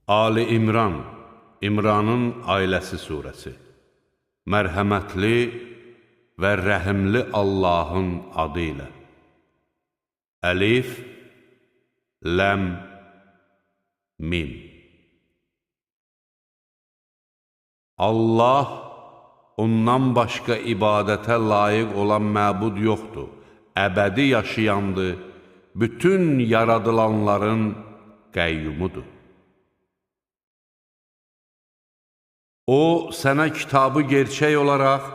Ali İmran, İmranın ailəsi surəsi. Mərhəmətli və rəhimli Allahın adı ilə. Əlif, Ləm, Mim. Allah, ondan başqa ibadətə layiq olan məbud yoxdur, əbədi yaşayandır, bütün yaradılanların qəyyumudur. O, sənə kitabı gerçək olaraq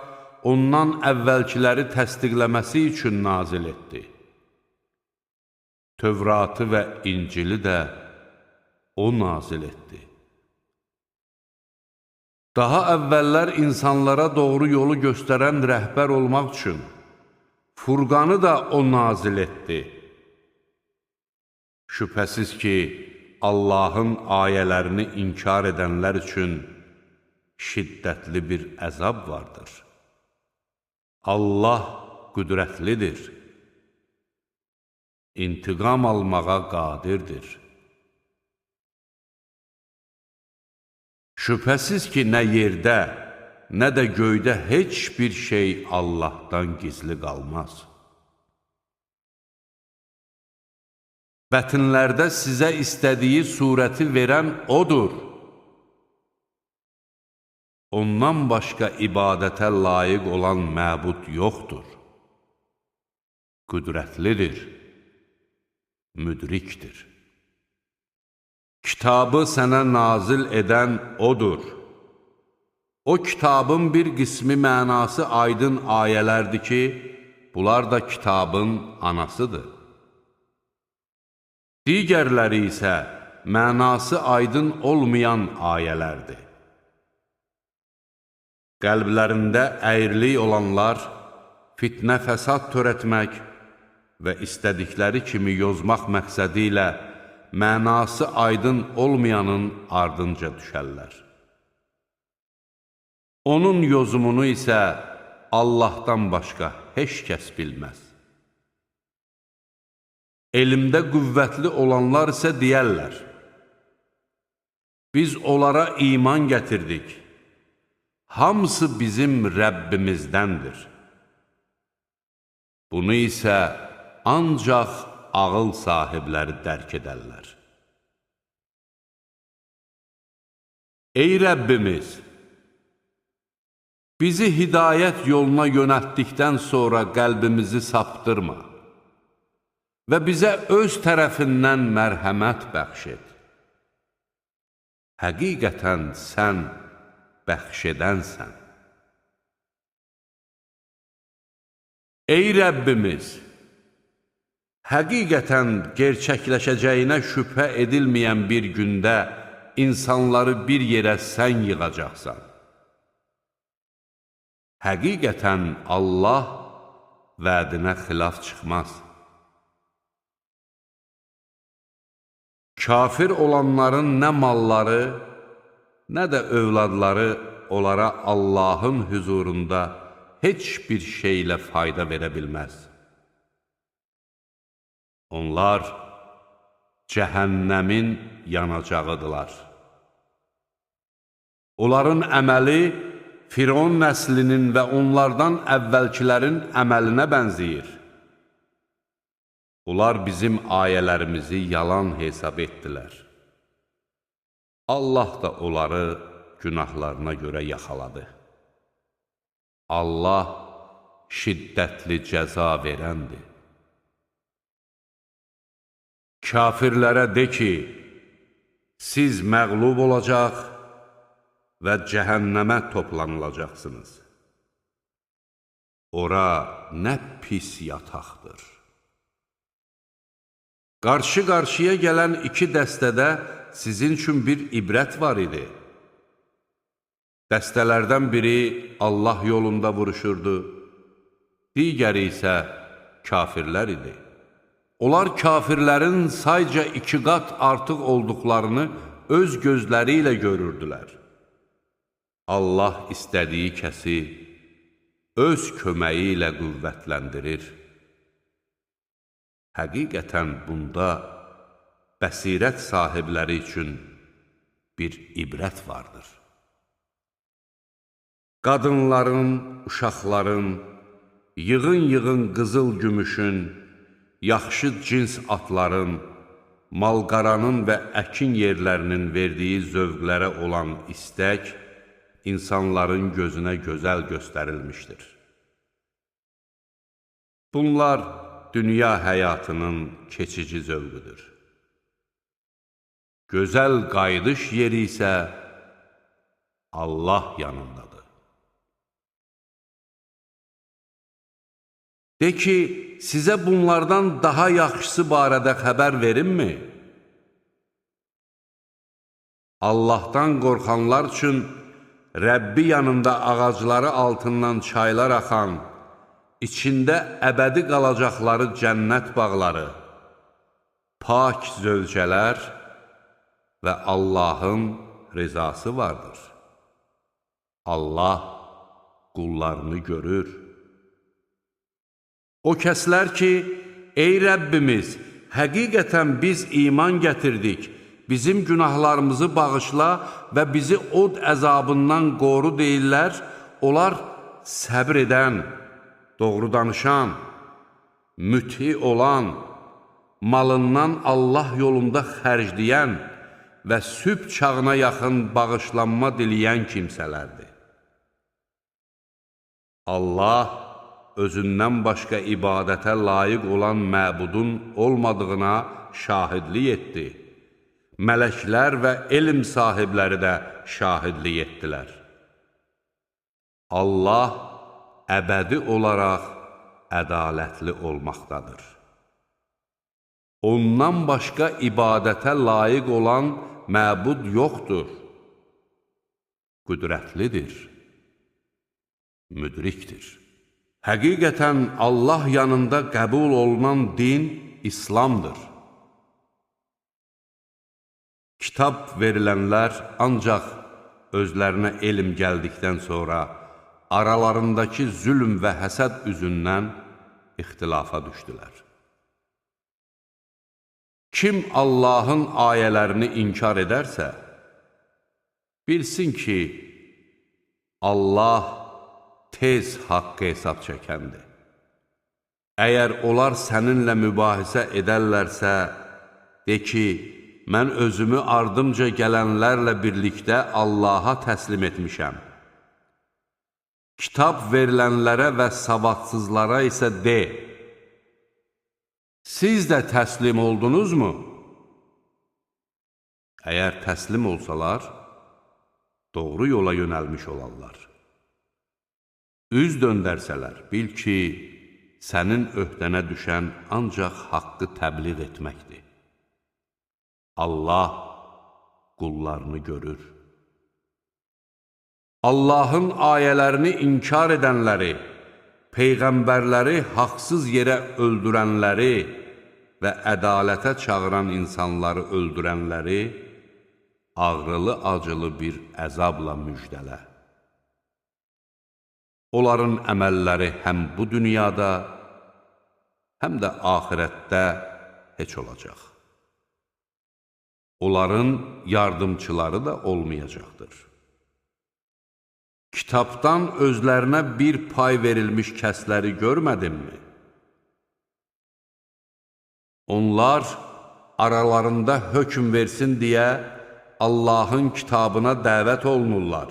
ondan əvvəlkiləri təsdiqləməsi üçün nazil etdi. Tövratı və İncili də O nazil etdi. Daha əvvəllər insanlara doğru yolu göstərən rəhbər olmaq üçün Furqanı da O nazil etdi. Şübhəsiz ki, Allahın ayələrini inkar edənlər üçün şiddətli bir əzab vardır. Allah qüdrətlidir, intiqam almağa qadirdir. Şübhəsiz ki, nə yerdə, nə də göydə heç bir şey Allahdan gizli qalmaz. Bətinlərdə sizə istədiyi surəti verən O'dur. Ondan başqa ibadətə layiq olan məbud yoxdur. Qüdrətlidir, müdrikdir. Kitabı sənə nazil edən O'dur. O kitabın bir qismi mənası aydın ayələrdir ki, bunlar da kitabın anasıdır. Digərləri isə mənası aydın olmayan ayələrdir. Qəlblərində əyrilik olanlar fitnə fəsad törətmək və istədikləri kimi yozmaq məqsədi ilə mənası aydın olmayanın ardınca düşərlər. Onun yozumunu isə Allahdan başqa heç kəs bilməz. Elmdə qüvvətli olanlar isə deyərlər, biz onlara iman gətirdik. Hamısı bizim Rəbbimizdəndir. Bunu isə ancaq ağıl sahibləri dərk edərlər. Ey Rəbbimiz! Bizi hidayət yoluna yönəltdikdən sonra qəlbimizi saptırma və bizə öz tərəfindən mərhəmət bəxş et. Həqiqətən sən bəxş edənsən. Ey Rəbbimiz! Həqiqətən gerçəkləşəcəyinə şübhə edilməyən bir gündə insanları bir yerə sən yığacaqsan. Həqiqətən Allah vədinə xilaf çıxmaz. Kafir olanların nə malları, nə də övladları onlara Allahın hüzurunda heç bir şeylə fayda verə bilməz. Onlar cəhənnəmin yanacağıdırlar. Onların əməli Firon nəslinin və onlardan əvvəlkilərin əməlinə bənzəyir. Onlar bizim ayələrimizi yalan hesab etdilər. Allah da onları günahlarına görə yaxaladı. Allah şiddətli cəza verəndir. Kafirlərə de ki, siz məğlub olacaq və cəhənnəmə toplanılacaqsınız. Ora nə pis yataqdır. Qarşı-qarşıya gələn iki dəstədə sizin üçün bir ibrət var idi. Dəstələrdən biri Allah yolunda vuruşurdu, digəri isə kafirlər idi. Onlar kafirlərin sayca iki qat artıq olduqlarını öz gözləri ilə görürdülər. Allah istədiyi kəsi öz köməyi ilə qüvvətləndirir. Həqiqətən bunda bəsirət sahibləri üçün bir ibrət vardır. Qadınların, uşaqların, yığın-yığın qızıl gümüşün, yaxşı cins atların, malqaranın və əkin yerlərinin verdiyi zövqlərə olan istək insanların gözünə gözəl göstərilmişdir. Bunlar dünya həyatının keçici zövqüdür. Gözəl qayıdış yeri isə Allah yanındadır. De ki, sizə bunlardan daha yaxşısı barədə xəbər verimmi? Allahdan qorxanlar üçün Rəbbi yanında ağacları altından çaylar axan, içində əbədi qalacaqları cənnət bağları, pak zövcələr və Allahın rizası vardır. Allah qullarını görür. O kəslər ki, ey Rəbbimiz, həqiqətən biz iman gətirdik, bizim günahlarımızı bağışla və bizi od əzabından qoru deyirlər, onlar səbr edən, doğru danışan, müti olan, malından Allah yolunda xərcləyən və sübh çağına yaxın bağışlanma diləyən kimsələrdir. Allah özündən başqa ibadətə layiq olan məbudun olmadığına şahidlik etdi. Mələklər və elm sahibləri də şahidlik etdilər. Allah əbədi olaraq ədalətli olmaqdadır. Ondan başqa ibadətə layiq olan məbud yoxdur. Qüdrətlidir, müdrikdir. Həqiqətən Allah yanında qəbul olunan din İslamdır. Kitab verilənlər ancaq özlərinə elm gəldikdən sonra aralarındakı zülm və həsəd üzündən ixtilafa düşdülər. Kim Allahın ayələrini inkar edərsə, bilsin ki, Allah tez haqqı hesab çəkəndir. Əgər onlar səninlə mübahisə edərlərsə, de ki, mən özümü ardımca gələnlərlə birlikdə Allaha təslim etmişəm. Kitab verilənlərə və savadsızlara isə de, siz də təslim oldunuzmu? Əgər təslim olsalar, doğru yola yönəlmiş olarlar. Üz döndərsələr, bil ki, sənin öhdənə düşən ancaq haqqı təbliğ etməkdir. Allah qullarını görür. Allahın ayələrini inkar edənləri, peyğəmbərləri haqsız yerə öldürənləri və ədalətə çağıran insanları öldürənləri ağrılı-acılı bir əzabla müjdələ. Onların əməlləri həm bu dünyada, həm də axirətdə heç olacaq. Onların yardımçıları da olmayacaqdır. Kitabdan özlərinə bir pay verilmiş kəsləri görmədinmi? Onlar aralarında hökm versin deyə Allahın kitabına dəvət olunurlar.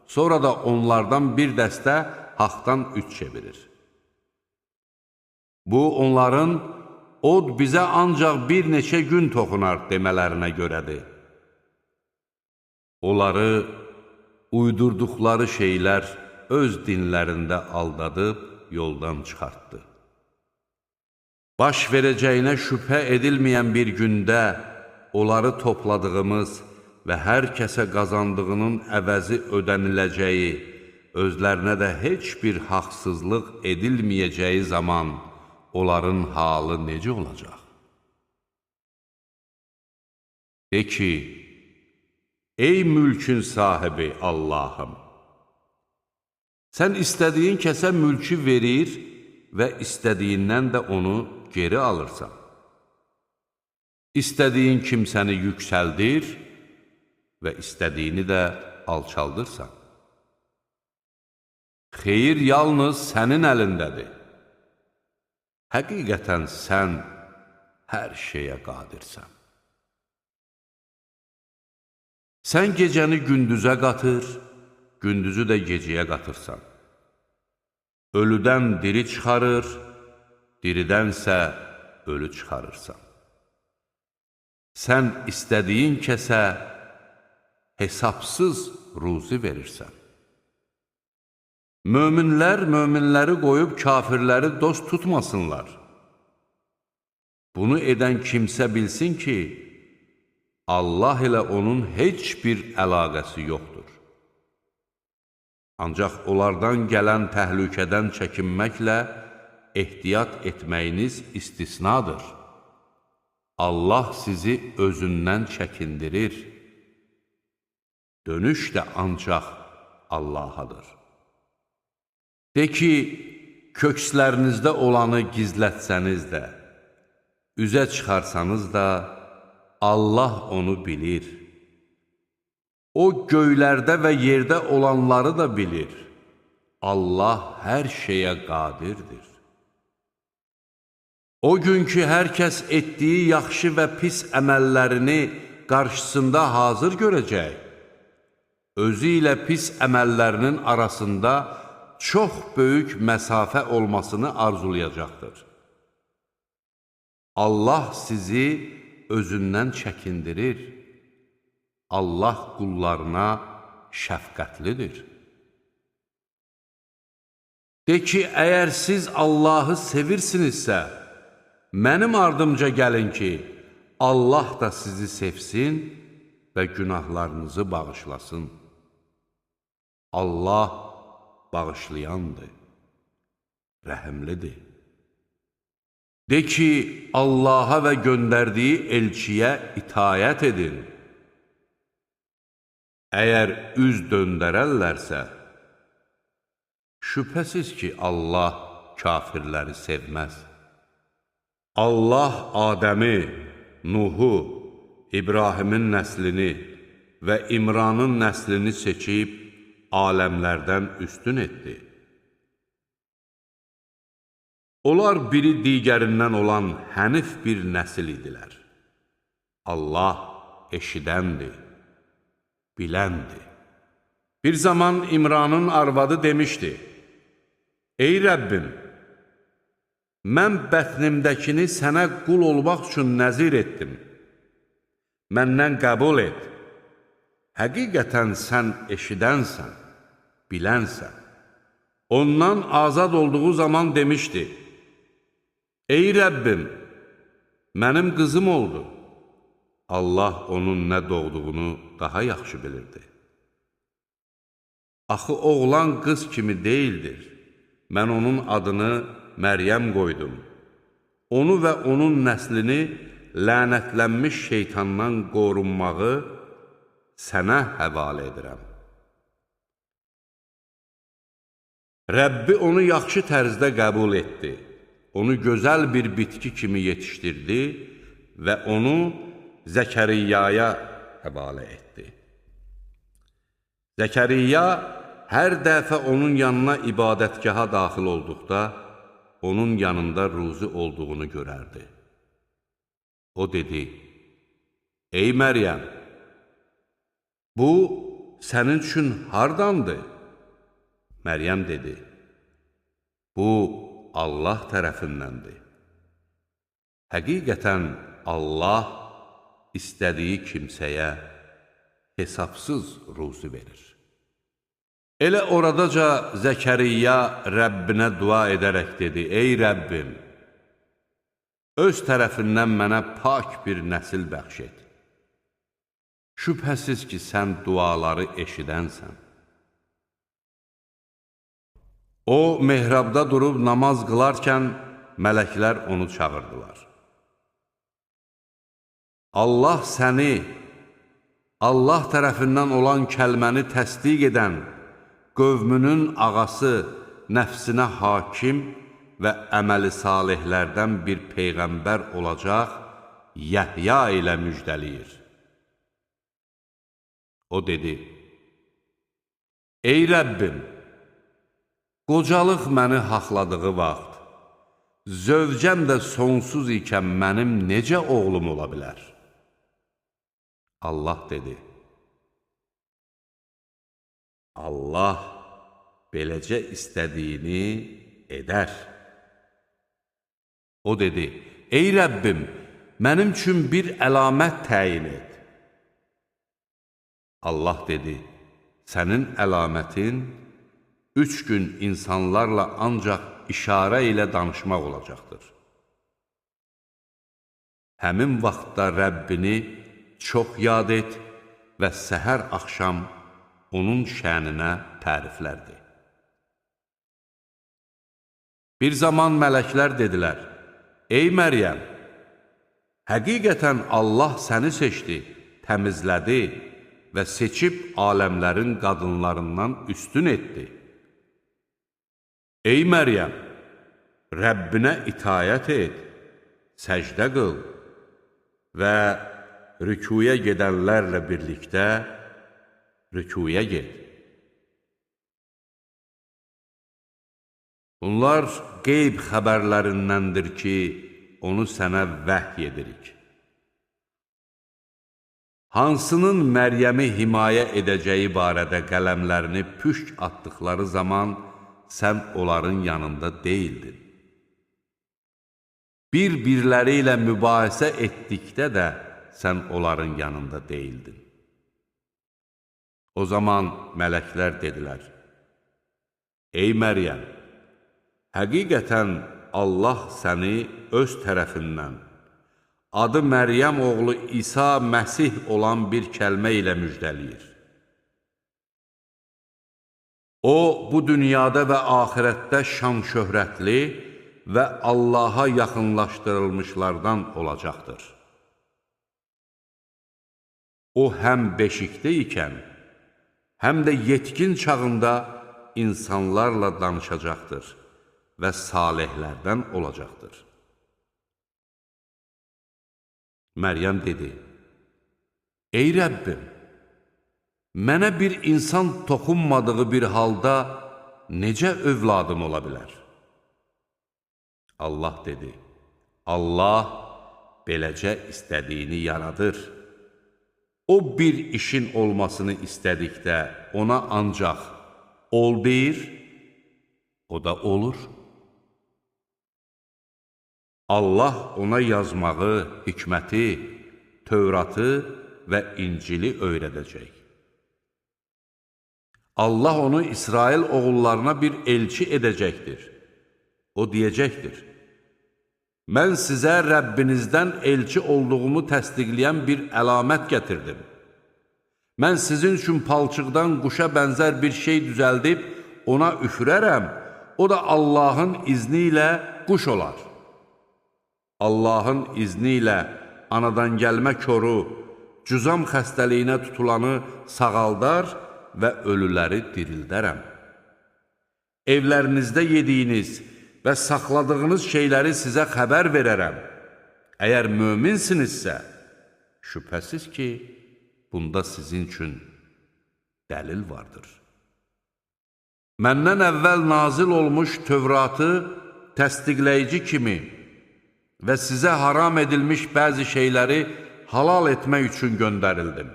Sonra da onlardan bir dəstə haqdan üç çevirir. Bu, onların od bizə ancaq bir neçə gün toxunar demələrinə görədir. Onları uydurduqları şeylər öz dinlərində aldadıb yoldan çıxartdı. Baş verəcəyinə şübhə edilməyən bir gündə onları topladığımız və hər kəsə qazandığının əvəzi ödəniləcəyi, özlərinə də heç bir haqsızlıq edilməyəcəyi zaman onların halı necə olacaq? De ki, ey mülkün sahibi Allahım, sən istədiyin kəsə mülkü verir və istədiyindən də onu geri alırsan. İstədiyin kimsəni yüksəldir və istədiyini də alçaldırsan. Xeyir yalnız sənin əlindədir. Həqiqətən sən hər şeyə qadirsən. Sən gecəni gündüzə qatır, gündüzü də gecəyə qatırsan. Ölüdən diri çıxarır, diridənsə ölü çıxarırsan. Sən istədiyin kəsə hesabsız ruzi verirsən. Möminlər möminləri qoyub kafirləri dost tutmasınlar. Bunu edən kimsə bilsin ki, Allah ilə onun heç bir əlaqəsi yoxdur. Ancaq onlardan gələn təhlükədən çəkinməklə ehtiyat etməyiniz istisnadır. Allah sizi özündən çəkindirir. Dönüş də ancaq Allahadır. De ki, kökslərinizdə olanı gizlətsəniz də, üzə çıxarsanız da, Allah onu bilir. O, göylərdə və yerdə olanları da bilir. Allah hər şeyə qadirdir. O gün ki, hər kəs etdiyi yaxşı və pis əməllərini qarşısında hazır görəcək, özü ilə pis əməllərinin arasında çox böyük məsafə olmasını arzulayacaqdır. Allah sizi özündən çəkindirir. Allah qullarına şəfqətlidir. De ki, əgər siz Allahı sevirsinizsə, mənim ardımca gəlin ki, Allah da sizi sevsin və günahlarınızı bağışlasın. Allah bağışlayandır, rəhimlidir. De ki, Allaha və göndərdiyi elçiyə itaət edin. Əgər üz döndərərlərsə, şübhəsiz ki, Allah kafirləri sevməz. Allah Adəmi, Nuhu, İbrahimin nəslini və İmranın nəslini seçib aləmlərdən üstün etdi. Onlar biri digərindən olan hənif bir nəsil idilər. Allah eşidəndir, biləndir. Bir zaman İmranın arvadı demişdi, Ey Rəbbim, mən bətnimdəkini sənə qul olmaq üçün nəzir etdim. Məndən qəbul et. Həqiqətən sən eşidənsən, bilənsən. Ondan azad olduğu zaman demişdi, Ey Rəbbim, mənim qızım oldu. Allah onun nə doğduğunu daha yaxşı bilirdi. Axı oğlan qız kimi deyildir. Mən onun adını Məryəm qoydum. Onu və onun nəslini lənətlənmiş şeytandan qorunmağı sənə həvalə edirəm. Rəbbi onu yaxşı tərzdə qəbul etdi. Onu gözəl bir bitki kimi yetişdirdi və onu Zəkəriyyaya həvalə etdi. Zəkəriyya hər dəfə onun yanına ibadətgaha daxil olduqda, onun yanında ruzi olduğunu görərdi. O dedi, Ey Məryəm, bu sənin üçün hardandır? Məryəm dedi, bu Allah tərəfindəndir. Həqiqətən Allah istədiyi kimsəyə hesabsız ruzi verir. Elə oradaca Zəkəriyya Rəbbinə dua edərək dedi, Ey Rəbbim, öz tərəfindən mənə pak bir nəsil bəxş et. Şübhəsiz ki, sən duaları eşidənsən. O, mehrabda durub namaz qılarkən mələklər onu çağırdılar. Allah səni, Allah tərəfindən olan kəlməni təsdiq edən, qövmünün ağası, nəfsinə hakim və əməli salihlərdən bir peyğəmbər olacaq Yəhya ilə müjdəliyir. O dedi, Ey Rəbbim, qocalıq məni haqladığı vaxt, zövcəm də sonsuz ikən mənim necə oğlum ola bilər? Allah dedi, Allah beləcə istədiyini edər. O dedi, Ey Rəbbim, mənim üçün bir əlamət təyin et. Allah dedi, sənin əlamətin 3 gün insanlarla ancaq işarə ilə danışmaq olacaqdır. Həmin vaxtda Rəbbini çox yad et və səhər axşam onun şəninə təriflərdi. Bir zaman mələklər dedilər, Ey Məryəm, həqiqətən Allah səni seçdi, təmizlədi və seçib aləmlərin qadınlarından üstün etdi. Ey Məryəm, Rəbbinə itayət et, səcdə qıl və rükuya gedənlərlə birlikdə rükuya get. Bunlar qeyb xəbərlərindəndir ki, onu sənə vəhy edirik. Hansının Məryəmi himayə edəcəyi barədə qələmlərini püşk atdıqları zaman sən onların yanında deyildin. Bir-birləri ilə mübahisə etdikdə də sən onların yanında deyildin. O zaman mələklər dedilər, Ey Məryəm, həqiqətən Allah səni öz tərəfindən, adı Məryəm oğlu İsa Məsih olan bir kəlmə ilə müjdəliyir. O, bu dünyada və axirətdə şan-şöhrətli və Allaha yaxınlaşdırılmışlardan olacaqdır. O, həm beşikdə ikən, həm də yetkin çağında insanlarla danışacaqdır və salihlərdən olacaqdır. Məryəm dedi, Ey Rəbbim, mənə bir insan toxunmadığı bir halda necə övladım ola bilər? Allah dedi, Allah beləcə istədiyini yaradır. O bir işin olmasını istədikdə ona ancaq ol deyir, o da olur. Allah ona yazmağı, hikməti, Tövratı və İncili öyrədəcək. Allah onu İsrail oğullarına bir elçi edəcəkdir. O deyəcəkdir, mən sizə Rəbbinizdən elçi olduğumu təsdiqləyən bir əlamət gətirdim. Mən sizin üçün palçıqdan quşa bənzər bir şey düzəldib ona üfürərəm, o da Allahın izni ilə quş olar. Allahın izni ilə anadan gəlmə koru, cüzam xəstəliyinə tutulanı sağaldar və ölüləri dirildərəm. Evlərinizdə yediyiniz və saxladığınız şeyləri sizə xəbər verərəm. Əgər möminsinizsə, şübhəsiz ki, bunda sizin üçün dəlil vardır. Məndən əvvəl nazil olmuş Tövratı təsdiqləyici kimi və sizə haram edilmiş bəzi şeyləri halal etmək üçün göndərildim.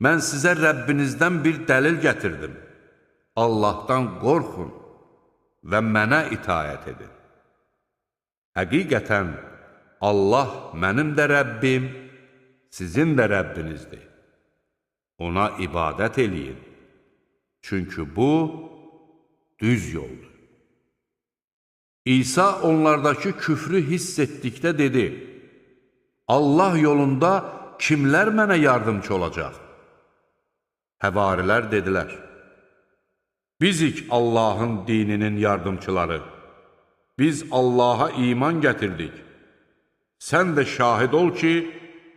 Mən sizə Rəbbinizdən bir dəlil gətirdim. Allahdan qorxun və mənə itaət edin. Həqiqətən Allah mənim də Rəbbim, sizin də Rəbbinizdir. Ona ibadət eləyin. Çünki bu düz yoldur. İsa onlardakı küfrü hiss etdikdə dedi, Allah yolunda kimlər mənə yardımcı olacaq? Həvarilər dedilər, bizik Allahın dininin yardımçıları, biz Allaha iman gətirdik. Sən də şahid ol ki,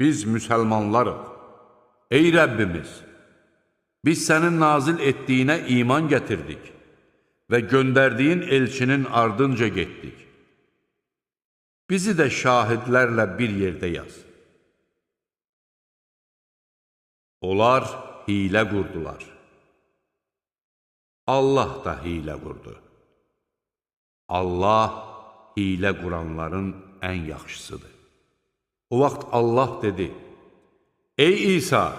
biz müsəlmanlarıq. Ey Rəbbimiz, biz sənin nazil etdiyinə iman gətirdik və göndərdiyin elçinin ardınca getdik. Bizi də şahidlərlə bir yerdə yaz. Onlar hiylə qurdular. Allah da hiylə qurdu. Allah hiylə quranların ən yaxşısıdır. O vaxt Allah dedi, Ey İsa,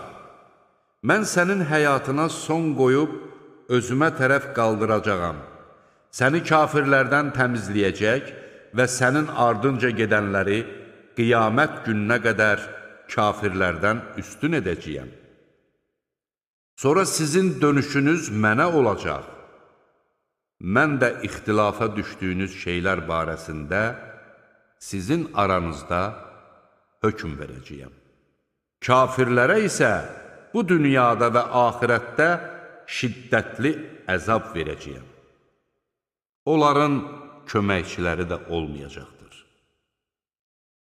mən sənin həyatına son qoyub özümə tərəf qaldıracağam. Səni kafirlərdən təmizləyəcək və sənin ardınca gedənləri qiyamət gününə qədər kafirlərdən üstün edəcəyəm. Sonra sizin dönüşünüz mənə olacaq. Mən də ixtilafa düşdüyünüz şeylər barəsində sizin aranızda hökm verəcəyəm. Kafirlərə isə bu dünyada və axirətdə şiddətli əzab verəcəyəm. Onların köməkçiləri də olmayacaqdır.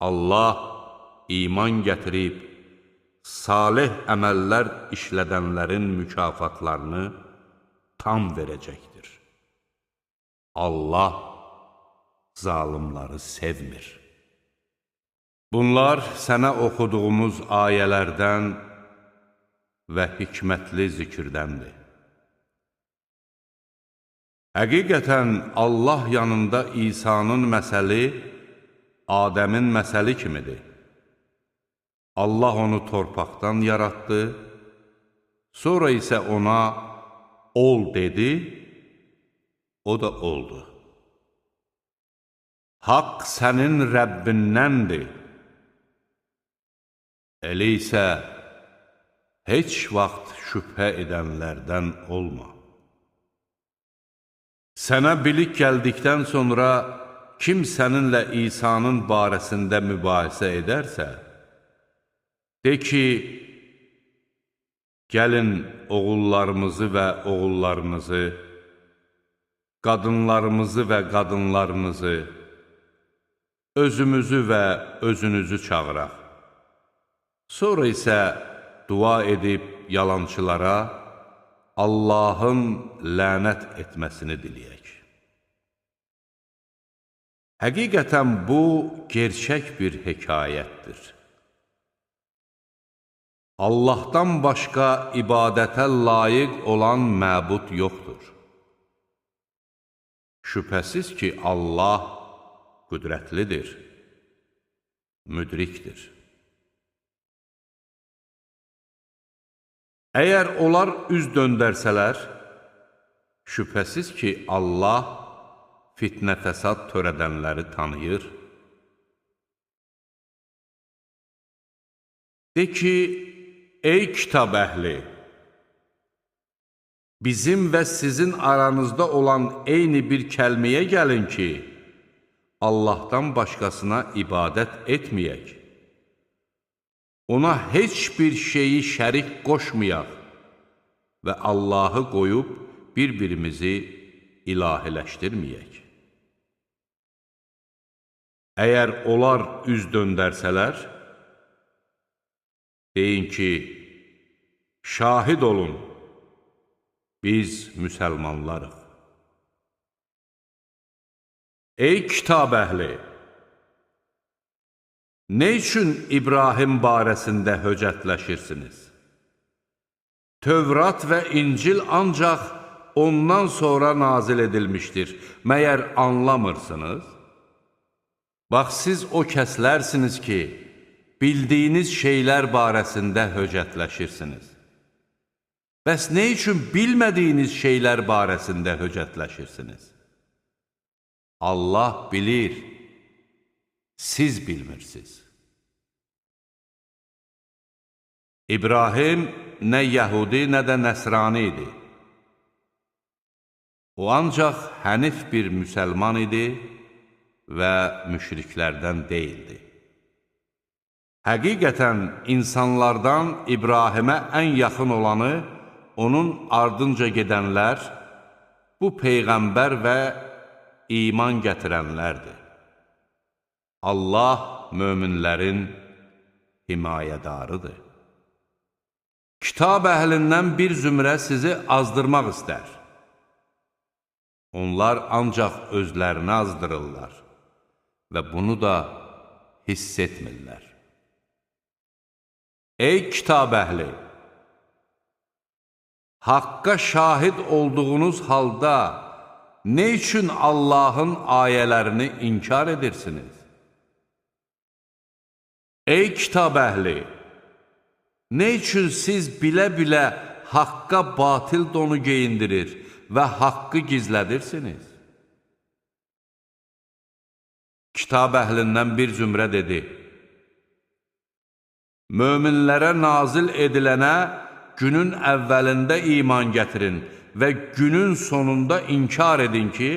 Allah iman gətirib, salih əməllər işlədənlərin mükafatlarını tam verəcəkdir. Allah zalimları sevmir. Bunlar sənə oxuduğumuz ayələrdən və hikmətli zikirdəndir. Həqiqətən Allah yanında İsa'nın məsəli Adəmin məsəli kimidir. Allah onu torpaqdan yaratdı, sonra isə ona ol dedi, o da oldu. Haqq sənin Rəbbindəndir. Elə isə heç vaxt şübhə edənlərdən olma. Sənə bilik gəldikdən sonra kim səninlə İsa'nın barəsində mübahisə edərsə, de ki, gəlin oğullarımızı və oğullarınızı, qadınlarımızı və qadınlarınızı, özümüzü və özünüzü çağıraq. Sonra isə dua edib yalançılara Allahın lənət etməsini diləyək. Həqiqətən bu, gerçək bir hekayətdir. Allahdan başqa ibadətə layiq olan məbud yoxdur. Şübhəsiz ki, Allah qüdrətlidir, müdrikdir. Əgər onlar üz döndərsələr, şübhəsiz ki, Allah fitnə fəsad törədənləri tanıyır. De ki, ey kitab əhli, bizim və sizin aranızda olan eyni bir kəlməyə gəlin ki, Allahdan başqasına ibadət etməyək. Ona heç bir şeyi şərik qoşmayaq və Allahı qoyub bir-birimizi ilahiləşdirməyək. Əgər onlar üz döndərsələr, deyin ki, şahid olun, biz müsəlmanlarıq. Ey kitab əhli! Nə üçün İbrahim barəsində höcətləşirsiniz? Tövrat və İncil ancaq ondan sonra nazil edilmişdir. Məyər anlamırsınız? Bax, siz o kəslərsiniz ki, bildiyiniz şeylər barəsində höcətləşirsiniz. Bəs nə üçün bilmədiyiniz şeylər barəsində höcətləşirsiniz? Allah bilir, siz bilmirsiniz. İbrahim nə Yəhudi, nə də Nəsrani idi. O ancaq hənif bir müsəlman idi və müşriklərdən deyildi. Həqiqətən insanlardan İbrahimə ən yaxın olanı, onun ardınca gedənlər, bu peyğəmbər və iman gətirənlərdir. Allah möminlərin himayədarıdır. Kitab əhlindən bir zümrə sizi azdırmaq istər. Onlar ancaq özlərini azdırırlar və bunu da hiss etmirlər. Ey kitab əhli! Haqqa şahid olduğunuz halda nə üçün Allahın ayələrini inkar edirsiniz? Ey kitab əhli! Nə üçün siz bilə-bilə haqqa batil donu geyindirir və haqqı gizlədirsiniz? Kitab əhlindən bir zümrə dedi: Möminlərə nazil edilənə günün əvvəlində iman gətirin və günün sonunda inkar edin ki,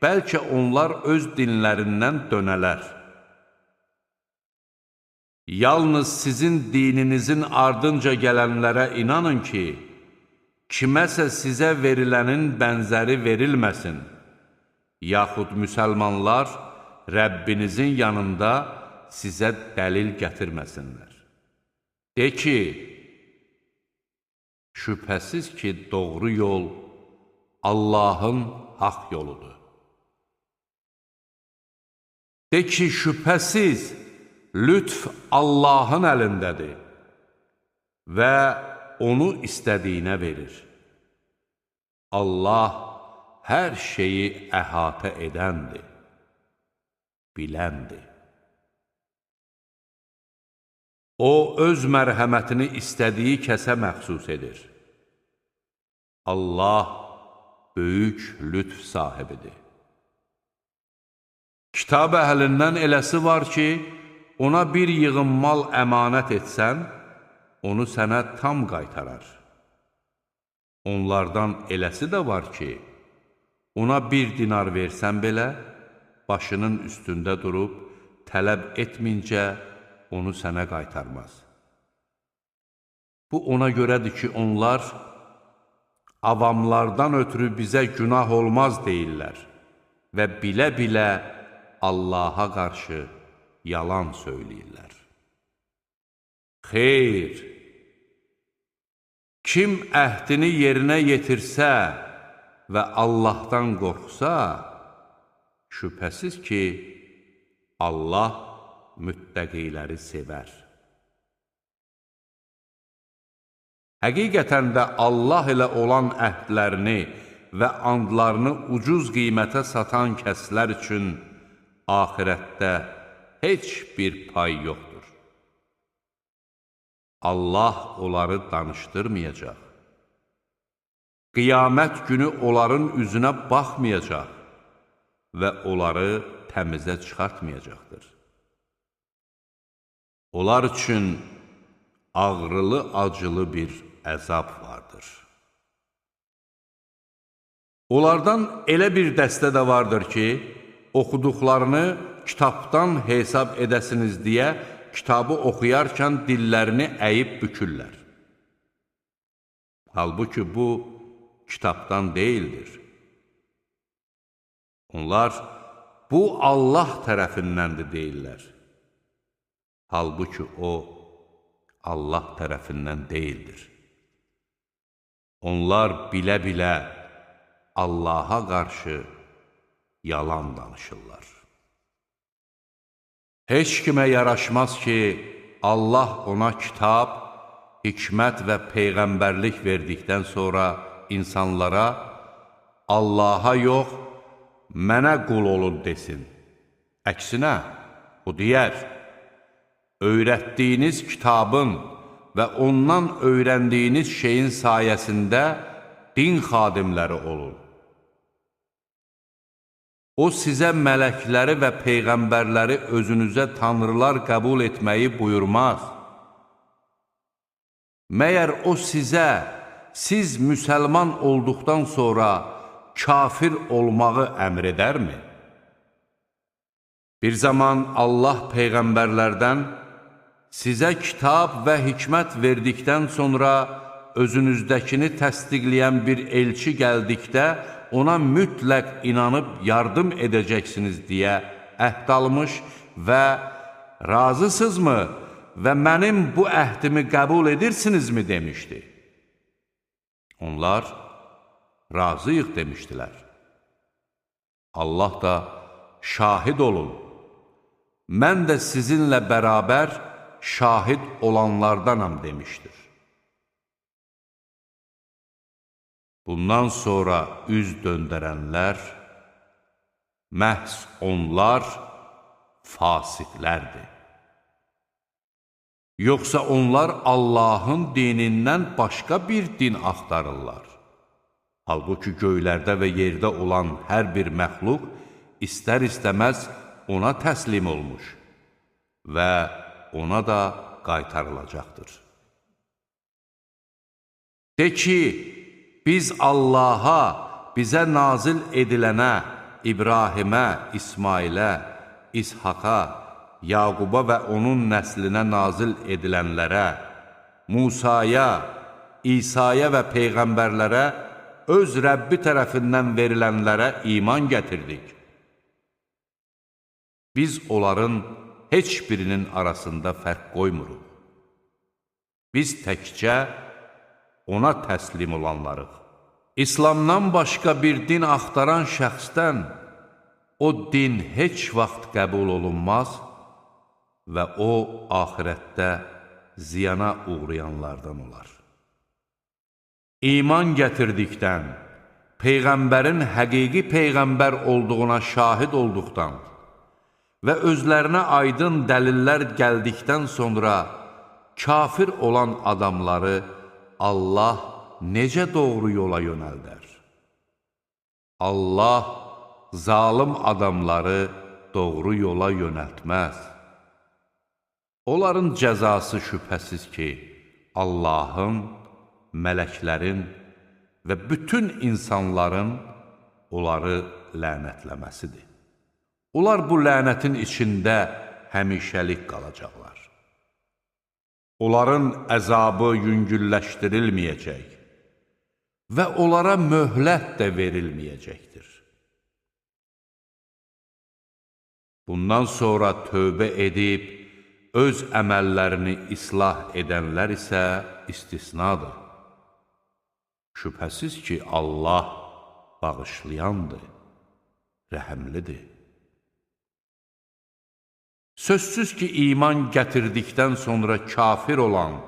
bəlkə onlar öz dinlərindən dönələr. Yalnız sizin dininizin ardınca gələnlərə inanın ki, kiməsə sizə verilənin bənzəri verilməsin, yaxud müsəlmanlar Rəbbinizin yanında sizə dəlil gətirməsinlər. De ki, şübhəsiz ki, doğru yol Allahın haqq yoludur. De ki, şübhəsiz, lütf Allahın əlindədir və onu istədiyinə verir. Allah hər şeyi əhatə edəndir, biləndir. O, öz mərhəmətini istədiyi kəsə məxsus edir. Allah böyük lütf sahibidir. Kitab əhlindən eləsi var ki, ona bir yığın mal əmanət etsən, onu sənə tam qaytarar. Onlardan eləsi də var ki, ona bir dinar versən belə, başının üstündə durub, tələb etmincə onu sənə qaytarmaz. Bu ona görədir ki, onlar avamlardan ötürü bizə günah olmaz deyirlər və bilə-bilə Allaha qarşı yalan söyləyirlər. Xeyr, kim əhdini yerinə yetirsə və Allahdan qorxsa, şübhəsiz ki, Allah müttəqiləri sevər. Həqiqətən də Allah ilə olan əhdlərini və andlarını ucuz qiymətə satan kəslər üçün axirətdə heç bir pay yoxdur. Allah onları danışdırmayacaq. Qiyamət günü onların üzünə baxmayacaq və onları təmizə çıxartmayacaqdır. Onlar üçün ağrılı-acılı bir əzab vardır. Onlardan elə bir dəstə də vardır ki, oxuduqlarını kitabdan hesab edəsiniz deyə kitabı oxuyarkən dillərini əyib bükürlər. Halbuki bu kitabdan deyildir. Onlar, bu Allah tərəfindəndir deyirlər. Halbuki o, Allah tərəfindən deyildir. Onlar bilə-bilə Allaha qarşı yalan danışırlar. Heç kimə yaraşmaz ki, Allah ona kitab, hikmət və peyğəmbərlik verdikdən sonra insanlara Allaha yox, mənə qul olun desin. Əksinə, o deyər, öyrətdiyiniz kitabın və ondan öyrəndiyiniz şeyin sayəsində din xadimləri olun. O sizə mələkləri və peyğəmbərləri özünüzə tanrılar qəbul etməyi buyurmaz. Məyər o sizə, siz müsəlman olduqdan sonra kafir olmağı əmr edərmi? Bir zaman Allah peyğəmbərlərdən sizə kitab və hikmət verdikdən sonra özünüzdəkini təsdiqləyən bir elçi gəldikdə ona mütləq inanıb yardım edəcəksiniz deyə əhd almış və razısınızmı və mənim bu əhdimi qəbul edirsinizmi demişdi. Onlar razıyıq demişdilər. Allah da şahid olun, mən də sizinlə bərabər şahid olanlardanam demişdir. Bundan sonra üz döndərənlər, məhz onlar fasiqlərdir. Yoxsa onlar Allahın dinindən başqa bir din axtarırlar. Halbuki göylərdə və yerdə olan hər bir məxluq istər-istəməz ona təslim olmuş və ona da qaytarılacaqdır. De ki, biz Allaha, bizə nazil edilənə, İbrahimə, İsmailə, İshaqa, Yaquba və onun nəslinə nazil edilənlərə, Musaya, İsaya və peyğəmbərlərə öz Rəbbi tərəfindən verilənlərə iman gətirdik. Biz onların heç birinin arasında fərq qoymuruq. Biz təkcə ona təslim olanlarıq. İslamdan başqa bir din axtaran şəxsdən o din heç vaxt qəbul olunmaz və o, axirətdə ziyana uğrayanlardan olar. İman gətirdikdən, Peyğəmbərin həqiqi Peyğəmbər olduğuna şahid olduqdan və özlərinə aydın dəlillər gəldikdən sonra kafir olan adamları Allah necə doğru yola yönəldər? Allah zalım adamları doğru yola yönəltməz. Onların cəzası şübhəsiz ki, Allahın, mələklərin və bütün insanların onları lənətləməsidir. Onlar bu lənətin içində həmişəlik qalacaqlar. Onların əzabı yüngülləşdirilməyəcək və onlara möhlət də verilməyəcəkdir. Bundan sonra tövbə edib, öz əməllərini islah edənlər isə istisnadır. Şübhəsiz ki, Allah bağışlayandır, rəhəmlidir. Sözsüz ki, iman gətirdikdən sonra kafir olan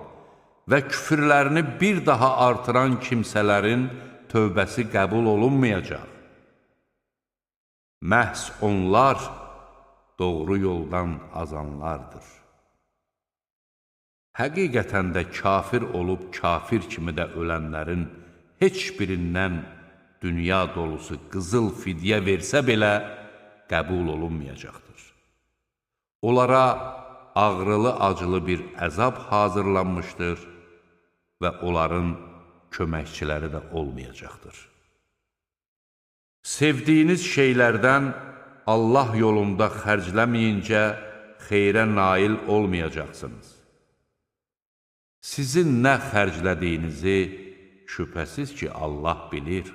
və küfürlərini bir daha artıran kimsələrin tövbəsi qəbul olunmayacaq. Məhz onlar doğru yoldan azanlardır. Həqiqətən də kafir olub kafir kimi də ölənlərin heç birindən dünya dolusu qızıl fidyə versə belə qəbul olunmayacaqdır. Onlara ağrılı-acılı bir əzab hazırlanmışdır və onların köməkçiləri də olmayacaqdır. Sevdiyiniz şeylərdən Allah yolunda xərcləməyincə xeyrə nail olmayacaqsınız. Sizin nə xərclədiyinizi şübhəsiz ki, Allah bilir.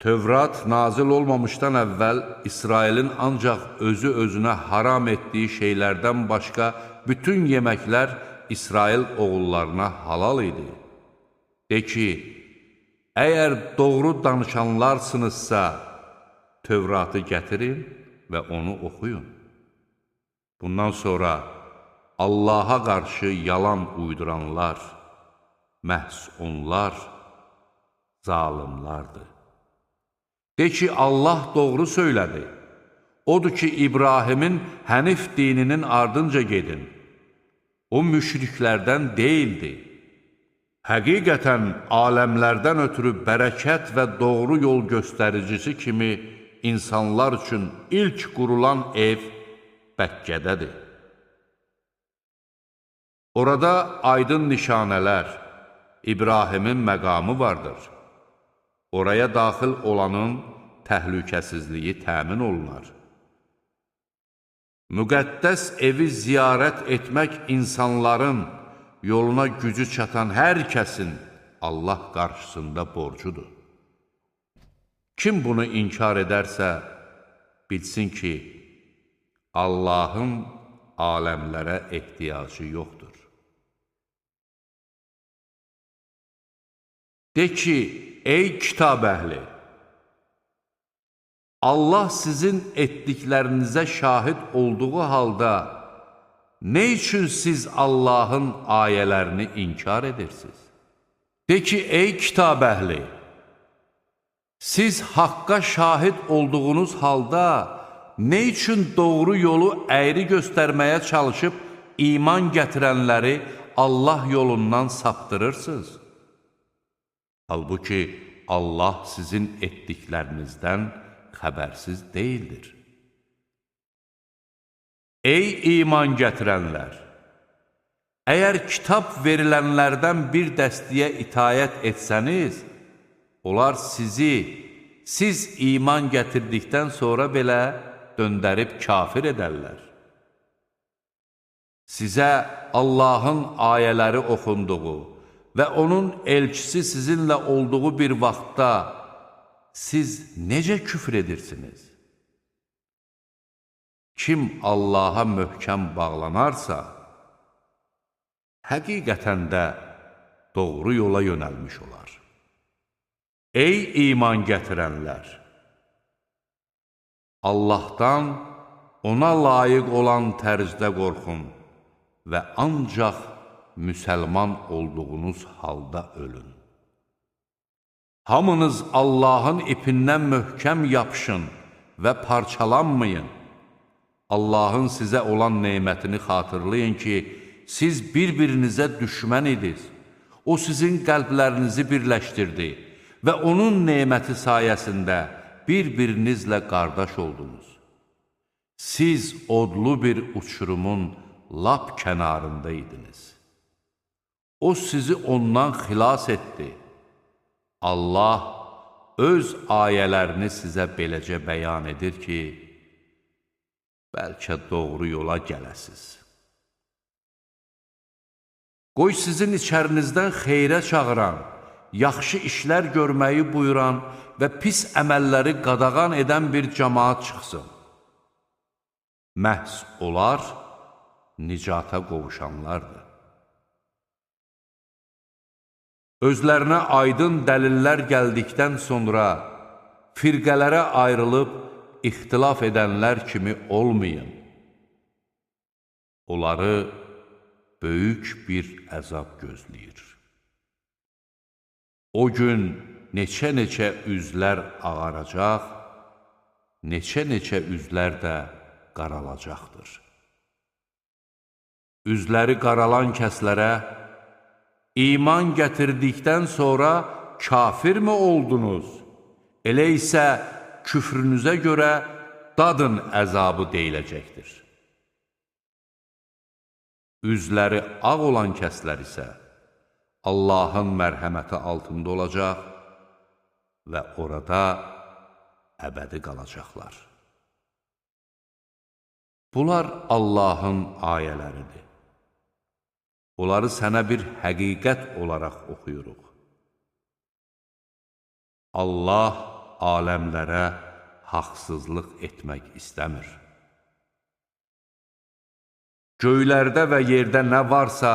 Tövrat nazil olmamışdan əvvəl İsrailin ancaq özü-özünə haram etdiyi şeylərdən başqa bütün yeməklər İsrail oğullarına halal idi. De ki, əgər doğru danışanlarsınızsa, Tövratı gətirin və onu oxuyun. Bundan sonra Allaha qarşı yalan uyduranlar, məhz onlar zalimlardır. De ki, Allah doğru söylədi. Odur ki, İbrahimin Hənif dininin ardınca gedin. O, müşriklərdən deyildi. Həqiqətən, aləmlərdən ötürü bərəkət və doğru yol göstəricisi kimi insanlar üçün ilk qurulan ev Bəkkədədir. Orada aydın nişanələr, İbrahimin məqamı vardır. Oraya daxil olanın təhlükəsizliyi təmin olunar. Müqəddəs evi ziyarət etmək insanların yoluna gücü çatan hər kəsin Allah qarşısında borcudur. Kim bunu inkar edərsə, bilsin ki, Allahın aləmlərə ehtiyacı yoxdur. De ki, ey kitab əhli, Allah sizin etdiklərinizə şahid olduğu halda, nə üçün siz Allahın ayələrini inkar edirsiniz? De ki, ey kitab əhli, siz haqqa şahid olduğunuz halda nə üçün doğru yolu əyri göstərməyə çalışıb iman gətirənləri Allah yolundan saptırırsınız? Halbuki Allah sizin etdiklərinizdən xəbərsiz deyildir. Ey iman gətirənlər! Əgər kitab verilənlərdən bir dəstəyə itayət etsəniz, onlar sizi, siz iman gətirdikdən sonra belə döndərib kafir edərlər. Sizə Allahın ayələri oxunduğu və onun elçisi sizinlə olduğu bir vaxtda siz necə küfr edirsiniz? Kim Allaha möhkəm bağlanarsa, həqiqətən də doğru yola yönəlmiş olar. Ey iman gətirənlər! Allahdan ona layiq olan tərzdə qorxun və ancaq müsəlman olduğunuz halda ölün. Hamınız Allahın ipindən möhkəm yapışın və parçalanmayın. Allahın sizə olan nemətini xatırlayın ki, siz bir-birinizə düşmən idiniz. O sizin qəlblərinizi birləşdirdi və onun neməti sayəsində bir-birinizlə qardaş oldunuz. Siz odlu bir uçurumun lap kənarında idiniz. O sizi ondan xilas etdi. Allah öz ayələrini sizə beləcə bəyan edir ki, bəlkə doğru yola gələsiz. Qoy sizin içərinizdən xeyrə çağıran, yaxşı işlər görməyi buyuran və pis əməlləri qadağan edən bir cəmaat çıxsın. Məhz onlar nicata qovuşanlardır. Özlərinə aydın dəlillər gəldikdən sonra firqələrə ayrılıb ixtilaf edənlər kimi olmayın. Onları böyük bir əzab gözləyir. O gün neçə-neçə üzlər ağaracaq, neçə-neçə üzlər də qaralacaqdır. Üzləri qaralan kəslərə, iman gətirdikdən sonra kafirmi oldunuz? Elə isə küfrünüzə görə dadın əzabı deyiləcəkdir. Üzləri ağ olan kəslər isə Allahın mərhəməti altında olacaq və orada əbədi qalacaqlar. Bunlar Allahın ayələridir. Onları sənə bir həqiqət olaraq oxuyuruq. Allah aləmlərə haqsızlıq etmək istəmir. Göylərdə və yerdə nə varsa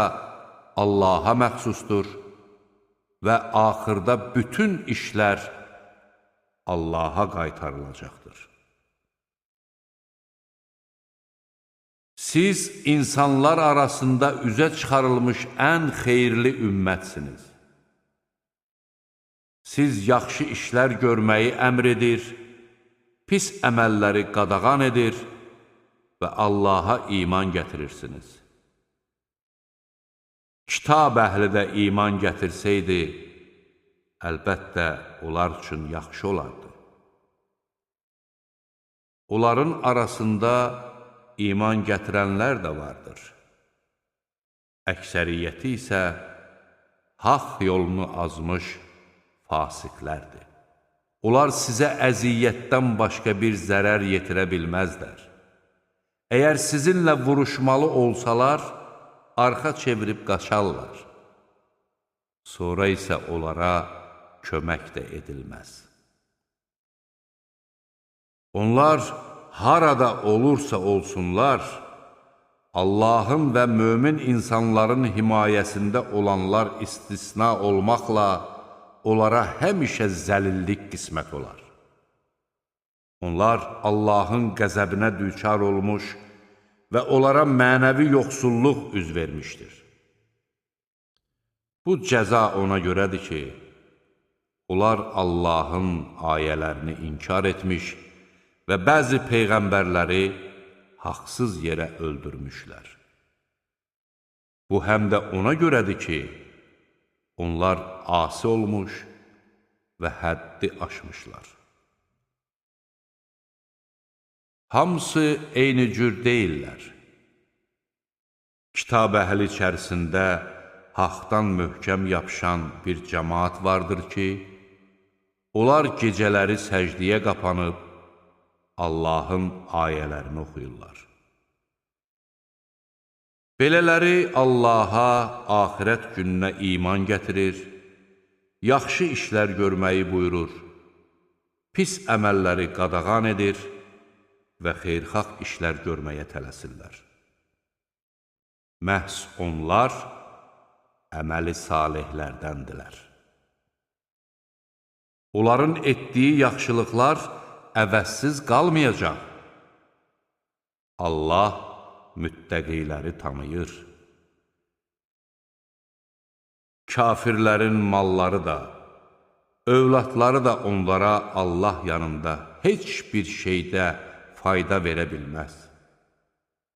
Allaha məxsusdur və axırda bütün işlər Allaha qaytarılacaqdır. Siz insanlar arasında üzə çıxarılmış ən xeyirli ümmətsiniz. Siz yaxşı işlər görməyi əmr edir, pis əməlləri qadağan edir və Allaha iman gətirirsiniz. Kitab əhli də iman gətirsəydi, əlbəttə onlar üçün yaxşı olardı. Onların arasında iman gətirənlər də vardır. Əksəriyyəti isə haqq yolunu azmış fasiqlərdir. Onlar sizə əziyyətdən başqa bir zərər yetirə bilməzlər. Əgər sizinlə vuruşmalı olsalar, arxa çevirib qaçarlar. Sonra isə onlara kömək də edilməz. Onlar harada olursa olsunlar, Allahın və mömin insanların himayəsində olanlar istisna olmaqla onlara həmişə zəlillik qismət olar. Onlar Allahın qəzəbinə düçar olmuş və onlara mənəvi yoxsulluq üz vermişdir. Bu cəza ona görədir ki, onlar Allahın ayələrini inkar etmiş və bəzi peyğəmbərləri haqsız yerə öldürmüşlər. Bu həm də ona görədir ki, onlar asi olmuş və həddi aşmışlar. Hamısı eyni cür deyillər. Kitab əhli içərisində haqdan möhkəm yapışan bir cəmaat vardır ki, onlar gecələri səcdiyə qapanıb Allahın ayələrini oxuyurlar. Belələri Allaha, axirət gününə iman gətirir, yaxşı işlər görməyi buyurur, pis əməlləri qadağan edir və xeyirxah işlər görməyə tələsirlər. Məhz onlar əməli salihlərdəndirlər. Onların etdiyi yaxşılıqlar əvəzsiz qalmayacaq. Allah müttəqiləri tanıyır. Kafirlərin malları da, övladları da onlara Allah yanında heç bir şeydə fayda verə bilməz.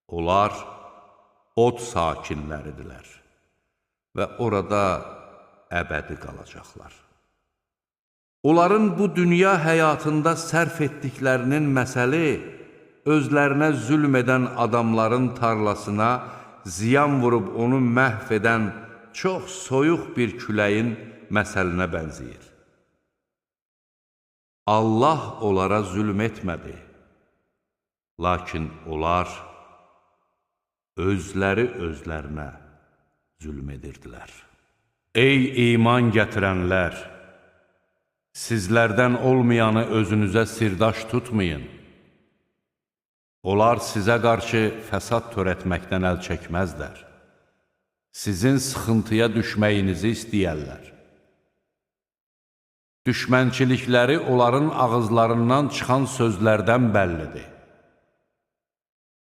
Onlar od sakinləridirlər və orada əbədi qalacaqlar. Onların bu dünya həyatında sərf etdiklərinin məsəli, özlərinə zülm edən adamların tarlasına ziyan vurub onu məhv edən çox soyuq bir küləyin məsəlinə bənzəyir. Allah onlara zülm etmədi, lakin onlar özləri özlərinə zülm edirdilər. Ey iman gətirənlər! Sizlərdən olmayanı özünüzə sirdaş tutmayın. Onlar sizə qarşı fəsad törətməkdən əl çəkməzlər. Sizin sıxıntıya düşməyinizi istəyərlər. Düşmənçilikləri onların ağızlarından çıxan sözlərdən bəllidir.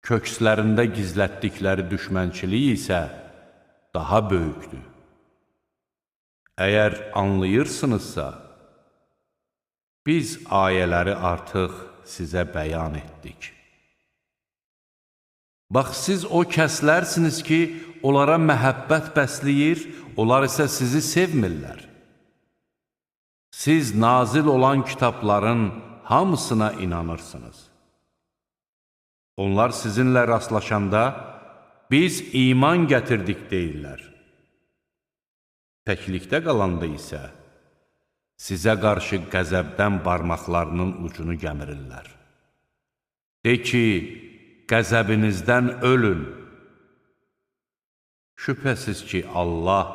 Kökslərində gizlətdikləri düşmənçilik isə daha böyükdür. Əgər anlayırsınızsa, biz ayələri artıq sizə bəyan etdik. Bax, siz o kəslərsiniz ki, onlara məhəbbət bəsləyir, onlar isə sizi sevmirlər. Siz nazil olan kitabların hamısına inanırsınız. Onlar sizinlə rastlaşanda, biz iman gətirdik deyirlər. Təklikdə qalanda isə, sizə qarşı qəzəbdən barmaqlarının ucunu gəmirirlər. De ki, qəzəbinizdən ölün. Şübhəsiz ki, Allah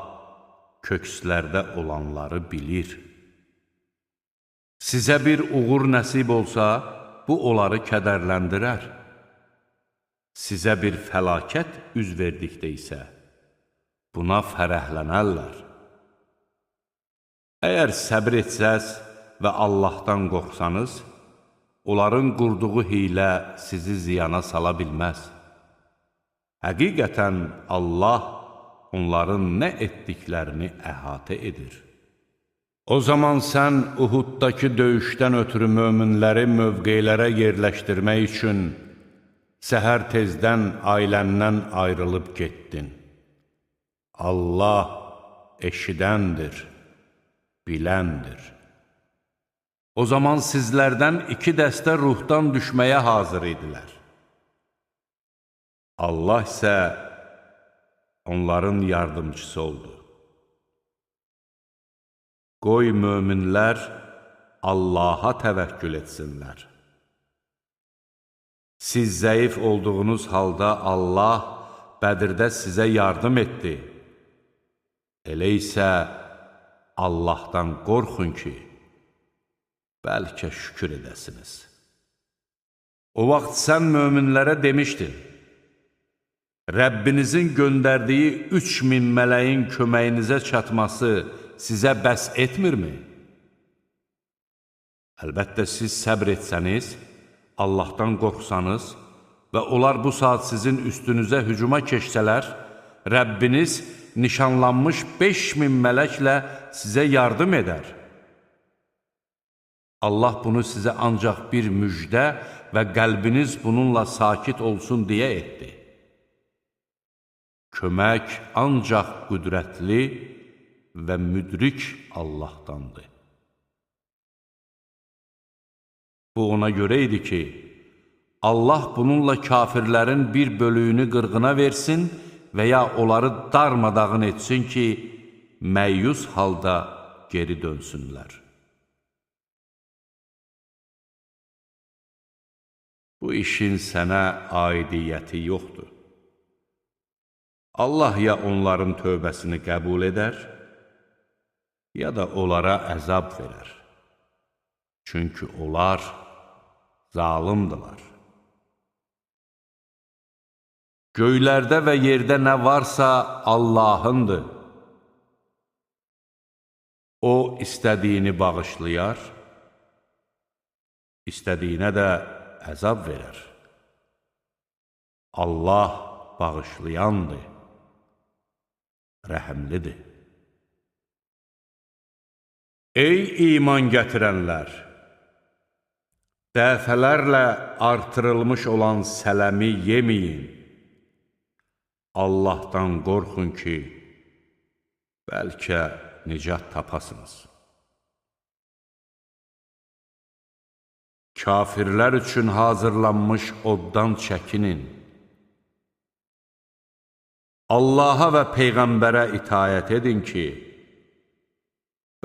kökslərdə olanları bilir. Sizə bir uğur nəsib olsa, bu onları kədərləndirər. Sizə bir fəlakət üz verdikdə isə, buna fərəhlənərlər. Əgər səbr etsəz və Allahdan qorxsanız, onların qurduğu hiylə sizi ziyana sala bilməz. Həqiqətən Allah onların nə etdiklərini əhatə edir. O zaman sən Uhuddakı döyüşdən ötürü möminləri mövqelərə yerləşdirmək üçün səhər tezdən ailəndən ayrılıb getdin. Allah eşidəndir, biləndir. O zaman sizlərdən iki dəstə ruhdan düşməyə hazır idilər. Allah isə onların yardımcısı oldu. Qoy möminlər Allaha təvəkkül etsinlər. Siz zəif olduğunuz halda Allah Bədirdə sizə yardım etdi. Elə isə Allahdan qorxun ki, bəlkə şükür edəsiniz. O vaxt sən möminlərə demişdin, Rəbbinizin göndərdiyi 3000 mələyin köməyinizə çatması sizə bəs etmirmi? Əlbəttə siz səbr etsəniz, Allahdan qorxsanız və onlar bu saat sizin üstünüzə hücuma keçsələr, Rəbbiniz nişanlanmış 5000 mələklə sizə yardım edər. Allah bunu sizə ancaq bir müjdə və qəlbiniz bununla sakit olsun deyə etdi. Kömək ancaq qüdrətli və müdrik Allahdandır. Bu ona görə idi ki, Allah bununla kafirlərin bir bölüyünü qırğına versin və ya onları darmadağın etsin ki, məyus halda geri dönsünlər. Bu işin sənə aidiyyəti yoxdur. Allah ya onların tövbəsini qəbul edər, ya da onlara əzab verər. Çünki onlar zalimdırlar. Göylərdə və yerdə nə varsa Allahındır. O istədiyini bağışlayar, istədiyinə də əzab verər. Allah bağışlayandır, rəhimlidir. Ey iman gətirənlər! Dəfələrlə artırılmış olan sələmi yeməyin. Allahdan qorxun ki, bəlkə nicat tapasınız. Kafirlər üçün hazırlanmış oddan çəkinin. Allaha və Peyğəmbərə itaət edin ki,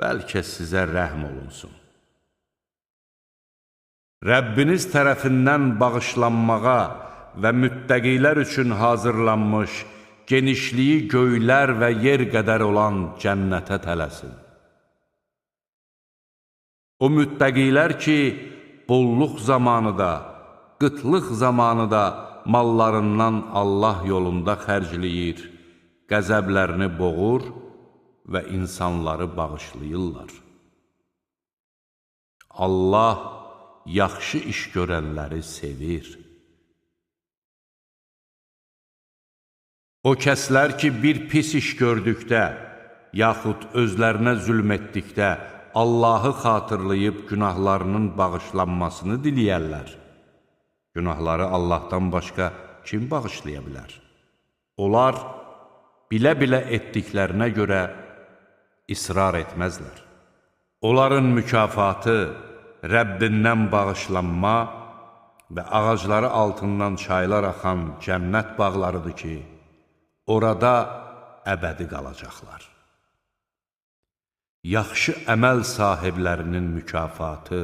bəlkə sizə rəhm olunsun. Rəbbiniz tərəfindən bağışlanmağa və müttəqilər üçün hazırlanmış, genişliyi göylər və yer qədər olan cənnətə tələsin. O müttəqilər ki, bolluq zamanı da, qıtlıq zamanı da mallarından Allah yolunda xərcləyir, qəzəblərini boğur və insanları bağışlayırlar. Allah yaxşı iş görənləri sevir. O kəslər ki, bir pis iş gördükdə, yaxud özlərinə zülm etdikdə Allahı xatırlayıb günahlarının bağışlanmasını diləyərlər. Günahları Allahdan başqa kim bağışlaya bilər? Onlar bilə-bilə etdiklərinə görə israr etməzlər. Onların mükafatı Rəbbindən bağışlanma və ağacları altından çaylar axan cənnət bağlarıdır ki, orada əbədi qalacaqlar. Yaxşı əməl sahiblərinin mükafatı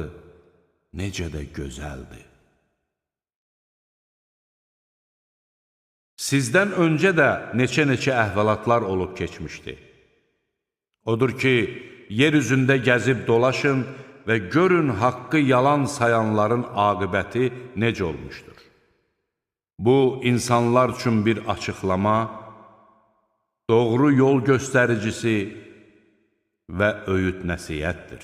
necə də gözəldir. Sizdən öncə də neçə-neçə əhvalatlar olub keçmişdi. Odur ki, yer üzündə gəzib dolaşın və görün haqqı yalan sayanların aqibəti necə olmuşdur. Bu, insanlar üçün bir açıqlama, doğru yol göstəricisi və öyüd nəsihətdir.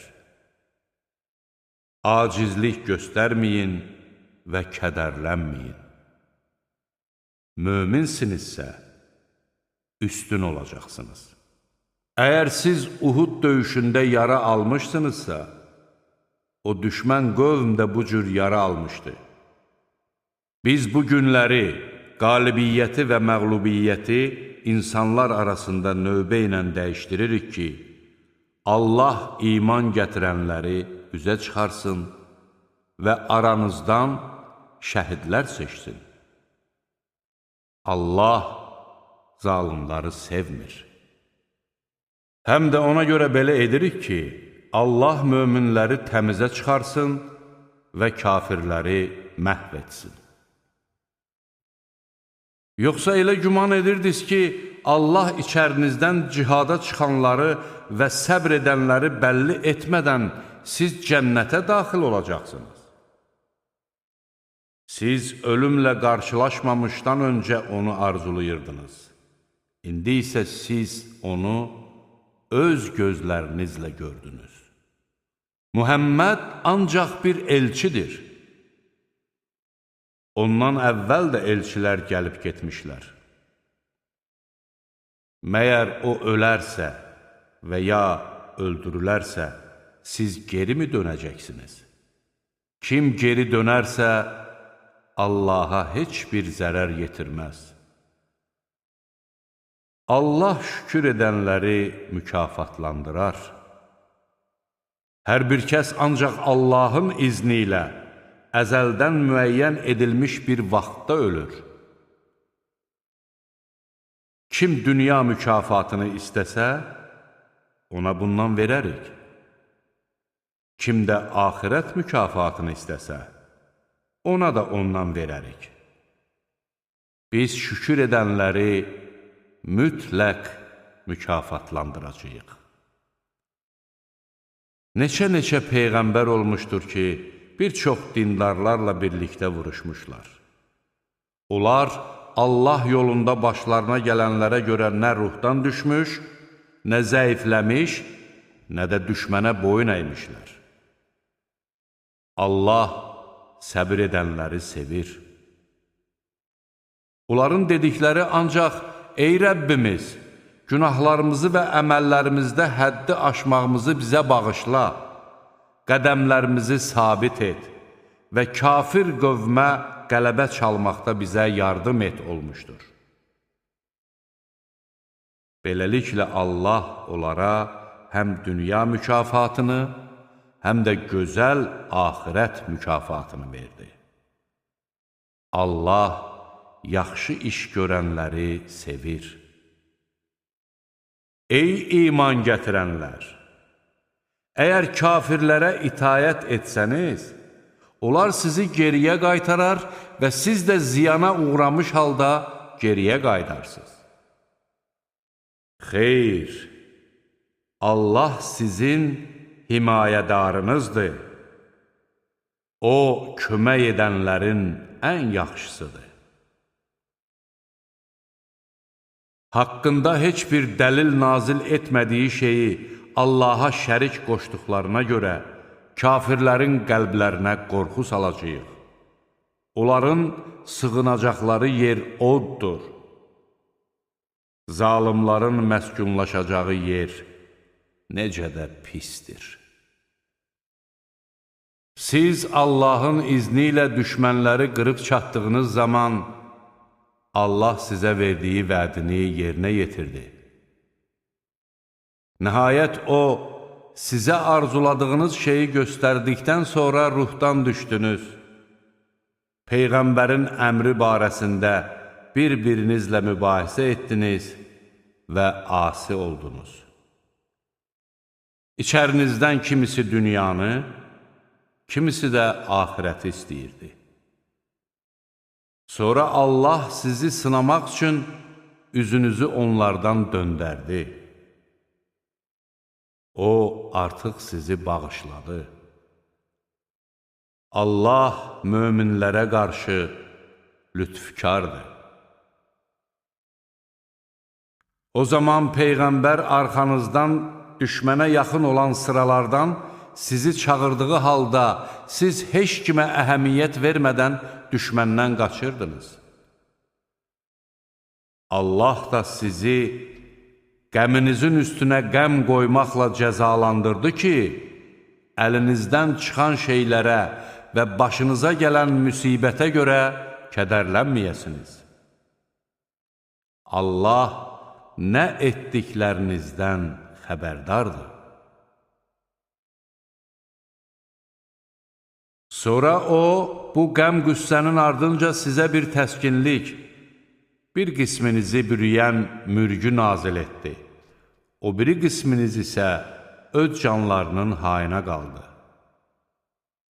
Acizlik göstərməyin və kədərlənməyin. Möminsinizsə, üstün olacaqsınız. Əgər siz Uhud döyüşündə yara almışsınızsa, o düşmən qövm də bu cür yara almışdı. Biz bu günləri, qalibiyyəti və məğlubiyyəti insanlar arasında növbə ilə dəyişdiririk ki, Allah iman gətirənləri üzə çıxarsın və aranızdan şəhidlər seçsin. Allah zalimları sevmir. Həm də ona görə belə edirik ki, Allah möminləri təmizə çıxarsın və kafirləri məhv etsin. Yoxsa elə güman edirdiniz ki, Allah içərinizdən cihada çıxanları və səbr edənləri bəlli etmədən siz cənnətə daxil olacaqsınız. Siz ölümlə qarşılaşmamışdan öncə onu arzulayırdınız. İndi isə siz onu öz gözlərinizlə gördünüz. Muhammed ancaq bir elçidir. Ondan əvvəl də elçilər gəlib getmişlər. Məyər o ölərsə və ya öldürülərsə, siz geri mi dönəcəksiniz? Kim geri dönərsə, Allaha heç bir zərər yetirməz. Allah şükür edənləri mükafatlandırar. Hər bir kəs ancaq Allahın izni ilə əzəldən müəyyən edilmiş bir vaxtda ölür. Kim dünya mükafatını istəsə, ona bundan verərik. Kim də axirət mükafatını istəsə, ona da ondan verərik. Biz şükür edənləri mütləq mükafatlandıracağıq. Neçə-neçə peyğəmbər olmuşdur ki, bir çox dindarlarla birlikdə vuruşmuşlar. Onlar Allah yolunda başlarına gələnlərə görə nə ruhdan düşmüş, nə zəifləmiş, nə də düşmənə boyun əymişlər. Allah səbir edənləri sevir. Onların dedikləri ancaq, ey Rəbbimiz, günahlarımızı və əməllərimizdə həddi aşmağımızı bizə bağışla, qədəmlərimizi sabit et və kafir qövmə qələbə çalmaqda bizə yardım et olmuşdur. Beləliklə Allah onlara həm dünya mükafatını, həm də gözəl axirət mükafatını verdi. Allah yaxşı iş görənləri sevir. Ey iman gətirənlər! Əgər kafirlərə itayət etsəniz, onlar sizi geriyə qaytarar və siz də ziyana uğramış halda geriyə qaydarsınız. Xeyr, Allah sizin himayədarınızdır. O, kömək edənlərin ən yaxşısıdır. Haqqında heç bir dəlil nazil etmədiyi şeyi Allaha şərik qoşduqlarına görə kafirlərin qəlblərinə qorxu salacağıq. Onların sığınacaqları yer oddur. Zalimların məskunlaşacağı yer necə də pisdir. Siz Allahın izni ilə düşmənləri qırıb çatdığınız zaman Allah sizə verdiyi vədini yerinə yetirdi. Nəhayət O, sizə arzuladığınız şeyi göstərdikdən sonra ruhdan düşdünüz. Peyğəmbərin əmri barəsində bir-birinizlə mübahisə etdiniz və asi oldunuz. İçərinizdən kimisi dünyanı, kimisi də axirəti istəyirdi. Sonra Allah sizi sınamaq üçün üzünüzü onlardan döndərdi. O, artıq sizi bağışladı. Allah möminlərə qarşı lütfkardır. O zaman Peyğəmbər arxanızdan düşmənə yaxın olan sıralardan sizi çağırdığı halda siz heç kimə əhəmiyyət vermədən düşməndən qaçırdınız. Allah da sizi qəminizin üstünə qəm qoymaqla cəzalandırdı ki, əlinizdən çıxan şeylərə və başınıza gələn müsibətə görə kədərlənməyəsiniz. Allah nə etdiklərinizdən xəbərdardır. Sonra o, bu qəm-qüssənin ardınca sizə bir təskinlik, bir qisminizi bürüyən mürgü nazil etdi. O biri qisminiz isə öz canlarının hayına qaldı.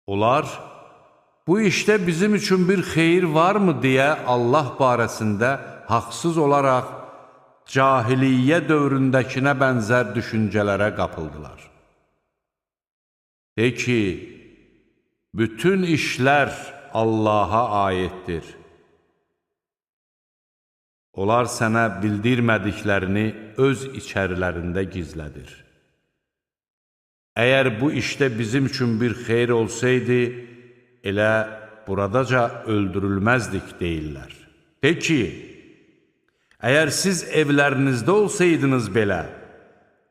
Onlar, bu işdə bizim üçün bir xeyir varmı deyə Allah barəsində haqsız olaraq cahiliyyə dövründəkinə bənzər düşüncələrə qapıldılar. De ki, bütün işlər Allaha aiddir. Onlar sənə bildirmədiklərini öz içərilərində gizlədir. Əgər bu işdə bizim üçün bir xeyir olsaydı, elə buradaca öldürülməzdik deyirlər. De ki, Əgər siz evlərinizdə olsaydınız belə,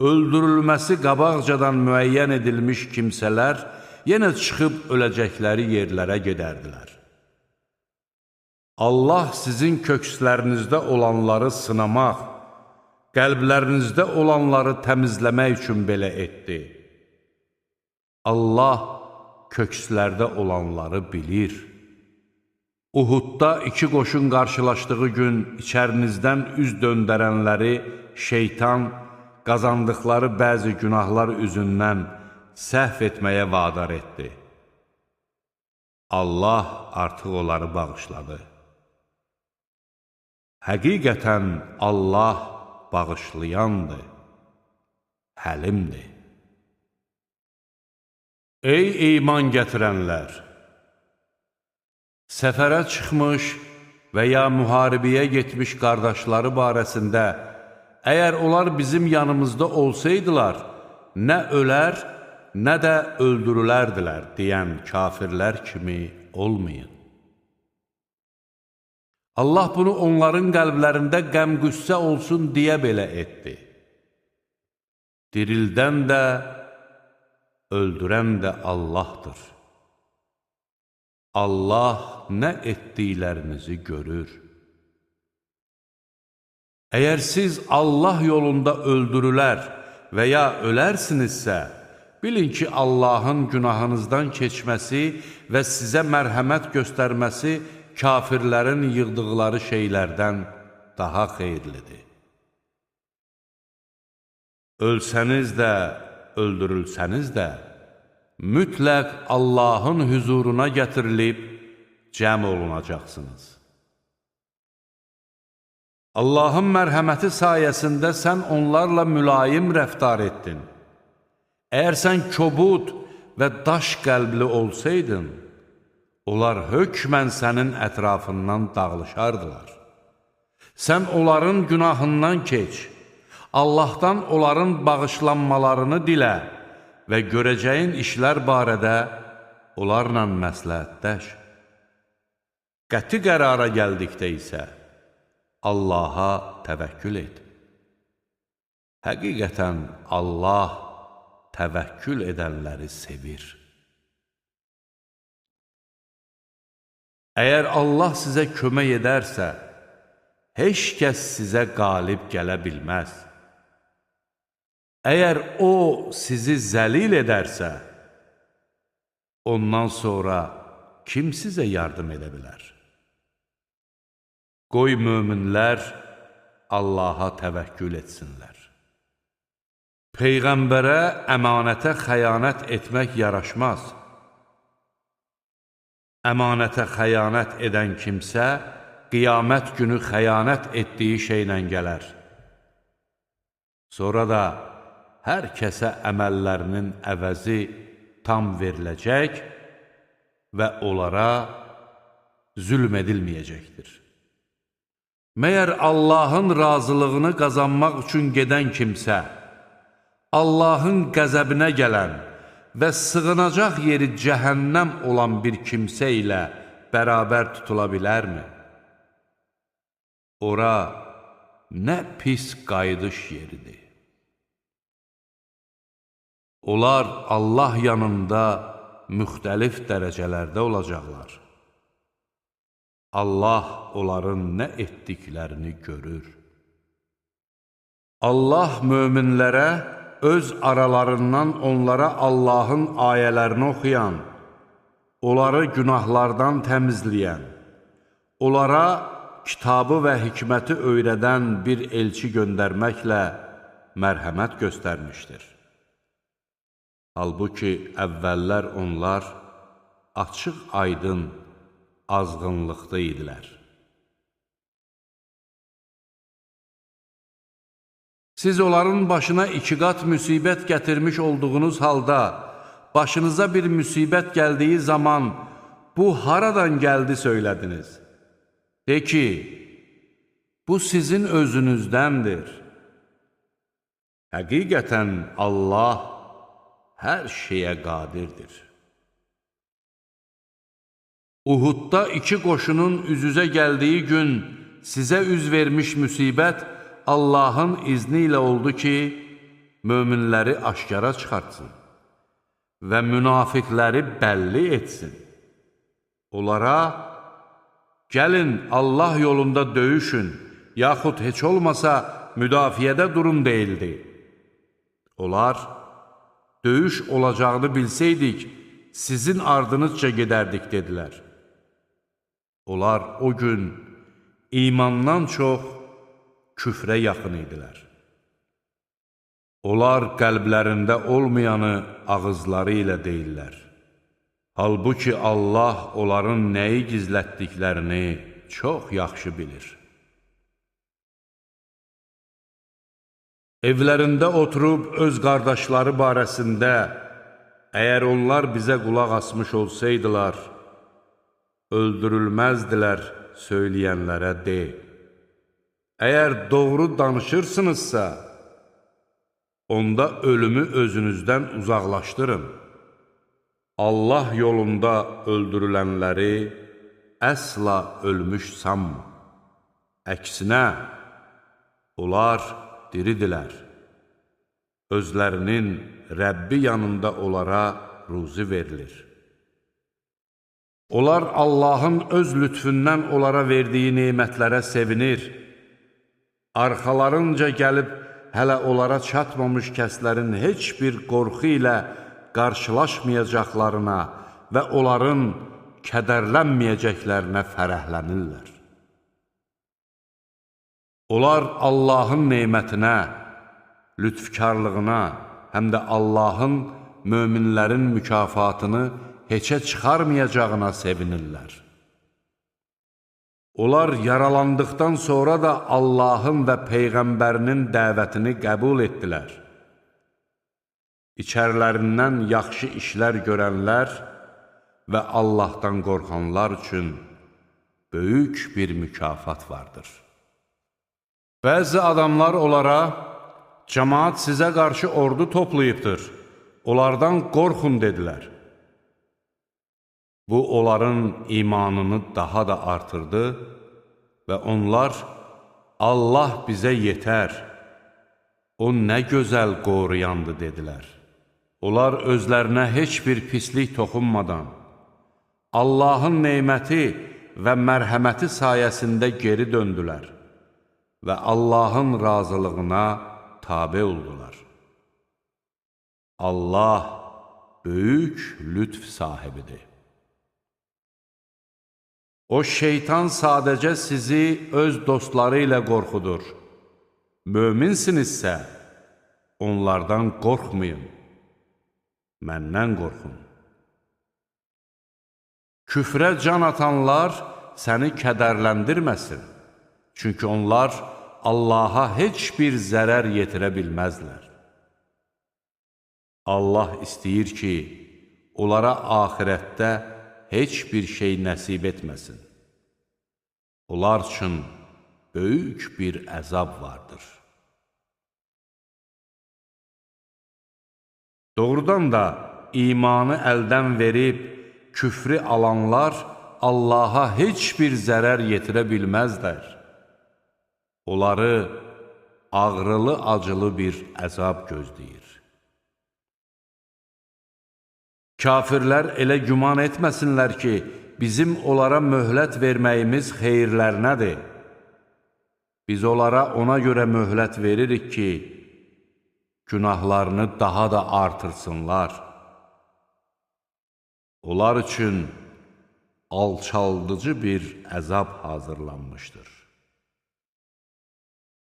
öldürülməsi qabaqcadan müəyyən edilmiş kimsələr yenə çıxıb öləcəkləri yerlərə gedərdilər. Allah sizin kökslərinizdə olanları sınamaq, qəlblərinizdə olanları təmizləmək üçün belə etdi. Allah kökslərdə olanları bilir. Uhudda iki qoşun qarşılaşdığı gün içərinizdən üz döndərənləri şeytan qazandıqları bəzi günahlar üzündən səhv etməyə vadar etdi. Allah artıq onları bağışladı. Həqiqətən Allah bağışlayandır, həlimdir. Ey iman gətirənlər! Səfərə çıxmış və ya müharibəyə getmiş qardaşları barəsində, əgər onlar bizim yanımızda olsaydılar, nə ölər, nə də öldürülərdilər deyən kafirlər kimi olmayın. Allah bunu onların qəlblərində qəm-qüssə olsun deyə belə etdi. Dirildən də, öldürən də Allahdır. Allah nə etdiklərinizi görür. Əgər siz Allah yolunda öldürülər və ya ölərsinizsə, bilin ki, Allahın günahınızdan keçməsi və sizə mərhəmət göstərməsi kafirlərin yığdıqları şeylərdən daha xeyirlidir. Ölsəniz də, öldürülsəniz də, mütləq Allahın hüzuruna gətirilib cəm olunacaqsınız. Allahın mərhəməti sayəsində sən onlarla mülayim rəftar etdin. Əgər sən kobud və daş qəlbli olsaydın, onlar hökmən sənin ətrafından dağılışardılar. Sən onların günahından keç, Allahdan onların bağışlanmalarını dilə və görəcəyin işlər barədə onlarla məsləhətləş. Qəti qərara gəldikdə isə Allaha təvəkkül et. Həqiqətən Allah təvəkkül edənləri sevir. Əgər Allah sizə kömək edərsə, heç kəs sizə qalib gələ bilməz. Əgər O sizi zəlil edərsə, ondan sonra kim sizə yardım edə bilər? Qoy möminlər Allaha təvəkkül etsinlər. Peyğəmbərə əmanətə xəyanət etmək yaraşmaz. Əmanətə xəyanət edən kimsə, qiyamət günü xəyanət etdiyi şeylə gələr. Sonra da hər kəsə əməllərinin əvəzi tam veriləcək və onlara zülm edilməyəcəkdir. Məyər Allahın razılığını qazanmaq üçün gedən kimsə, Allahın qəzəbinə gələn və sığınacaq yeri cəhənnəm olan bir kimsə ilə bərabər tutula bilərmi? Ora nə pis qayıdış yeridir. Onlar Allah yanında müxtəlif dərəcələrdə olacaqlar. Allah onların nə etdiklərini görür. Allah möminlərə öz aralarından onlara Allahın ayələrini oxuyan, onları günahlardan təmizləyən, onlara kitabı və hikməti öyrədən bir elçi göndərməklə mərhəmət göstərmişdir. Halbuki əvvəllər onlar açıq-aydın azğınlıqda idilər. Siz onların başına iki qat müsibət gətirmiş olduğunuz halda, başınıza bir müsibət gəldiyi zaman bu haradan gəldi söylədiniz. De ki, bu sizin özünüzdəndir. Həqiqətən Allah hər şeyə qadirdir. Uhudda iki qoşunun üz-üzə gəldiyi gün sizə üz vermiş müsibət Allahın izni ilə oldu ki, möminləri aşkara çıxartsın və münafiqləri bəlli etsin. Onlara, gəlin Allah yolunda döyüşün, yaxud heç olmasa müdafiədə durun deyildi. Onlar, döyüş olacağını bilsəydik, sizin ardınızca gedərdik, dedilər. Onlar o gün imandan çox küfrə yaxın idilər. Onlar qəlblərində olmayanı ağızları ilə deyirlər. Halbuki Allah onların nəyi gizlətdiklərini çox yaxşı bilir. Evlərində oturub öz qardaşları barəsində, əgər onlar bizə qulaq asmış olsaydılar, öldürülməzdilər söyləyənlərə de. Əgər doğru danışırsınızsa, onda ölümü özünüzdən uzaqlaşdırın. Allah yolunda öldürülənləri əsla ölmüş sanma. Əksinə, onlar diridirlər. Özlərinin Rəbbi yanında onlara ruzi verilir. Onlar Allahın öz lütfündən onlara verdiyi nemətlərə sevinir. Arxalarınca gəlib hələ onlara çatmamış kəslərin heç bir qorxu ilə qarşılaşmayacaqlarına və onların kədərlənməyəcəklərinə fərəhlənirlər. Onlar Allahın nemətinə, lütfkarlığına, həm də Allahın möminlərin mükafatını heçə çıxarmayacağına sevinirlər. Onlar yaralandıqdan sonra da Allahın və Peyğəmbərinin dəvətini qəbul etdilər. İçərilərindən yaxşı işlər görənlər və Allahdan qorxanlar üçün böyük bir mükafat vardır. Bəzi adamlar onlara, cəmaat sizə qarşı ordu toplayıbdır, onlardan qorxun dedilər. Bu, onların imanını daha da artırdı və onlar, Allah bizə yetər, o nə gözəl qoruyandı dedilər. Onlar özlərinə heç bir pislik toxunmadan, Allahın neməti və mərhəməti sayəsində geri döndülər və Allahın razılığına tabe oldular. Allah böyük lütf sahibidir. O şeytan sadəcə sizi öz dostları ilə qorxudur. Möminsinizsə, onlardan qorxmayın, məndən qorxun. Küfrə can atanlar səni kədərləndirməsin. Çünki onlar Allaha heç bir zərər yetirə bilməzlər. Allah istəyir ki, onlara axirətdə heç bir şey nəsib etməsin. Onlar üçün böyük bir əzab vardır. Doğrudan da imanı əldən verib küfrü alanlar Allaha heç bir zərər yetirə bilməzlər. Onları ağrılı-acılı bir əzab gözləyir. Kafirlər elə güman etməsinlər ki, bizim onlara möhlət verməyimiz xeyirlərinədir. Biz onlara ona görə möhlət veririk ki, günahlarını daha da artırsınlar. Onlar üçün alçaldıcı bir əzab hazırlanmışdır.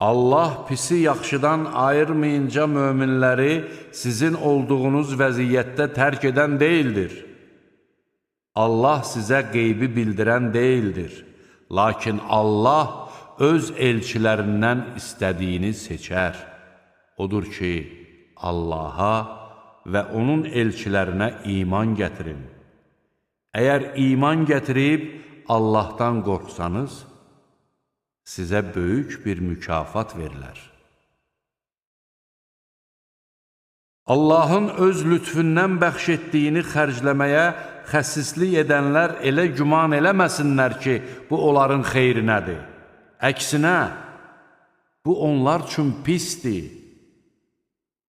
Allah pisi yaxşıdan ayırmayınca möminləri sizin olduğunuz vəziyyətdə tərk edən deyildir. Allah sizə qeybi bildirən deyildir. Lakin Allah öz elçilərindən istədiyini seçər. Odur ki, Allaha və onun elçilərinə iman gətirin. Əgər iman gətirib Allahdan qorxsanız, sizə böyük bir mükafat verilər. Allahın öz lütfündən bəxş etdiyini xərcləməyə xəsislik edənlər elə güman eləməsinlər ki, bu onların xeyrinədir. Əksinə, bu onlar üçün pisdir.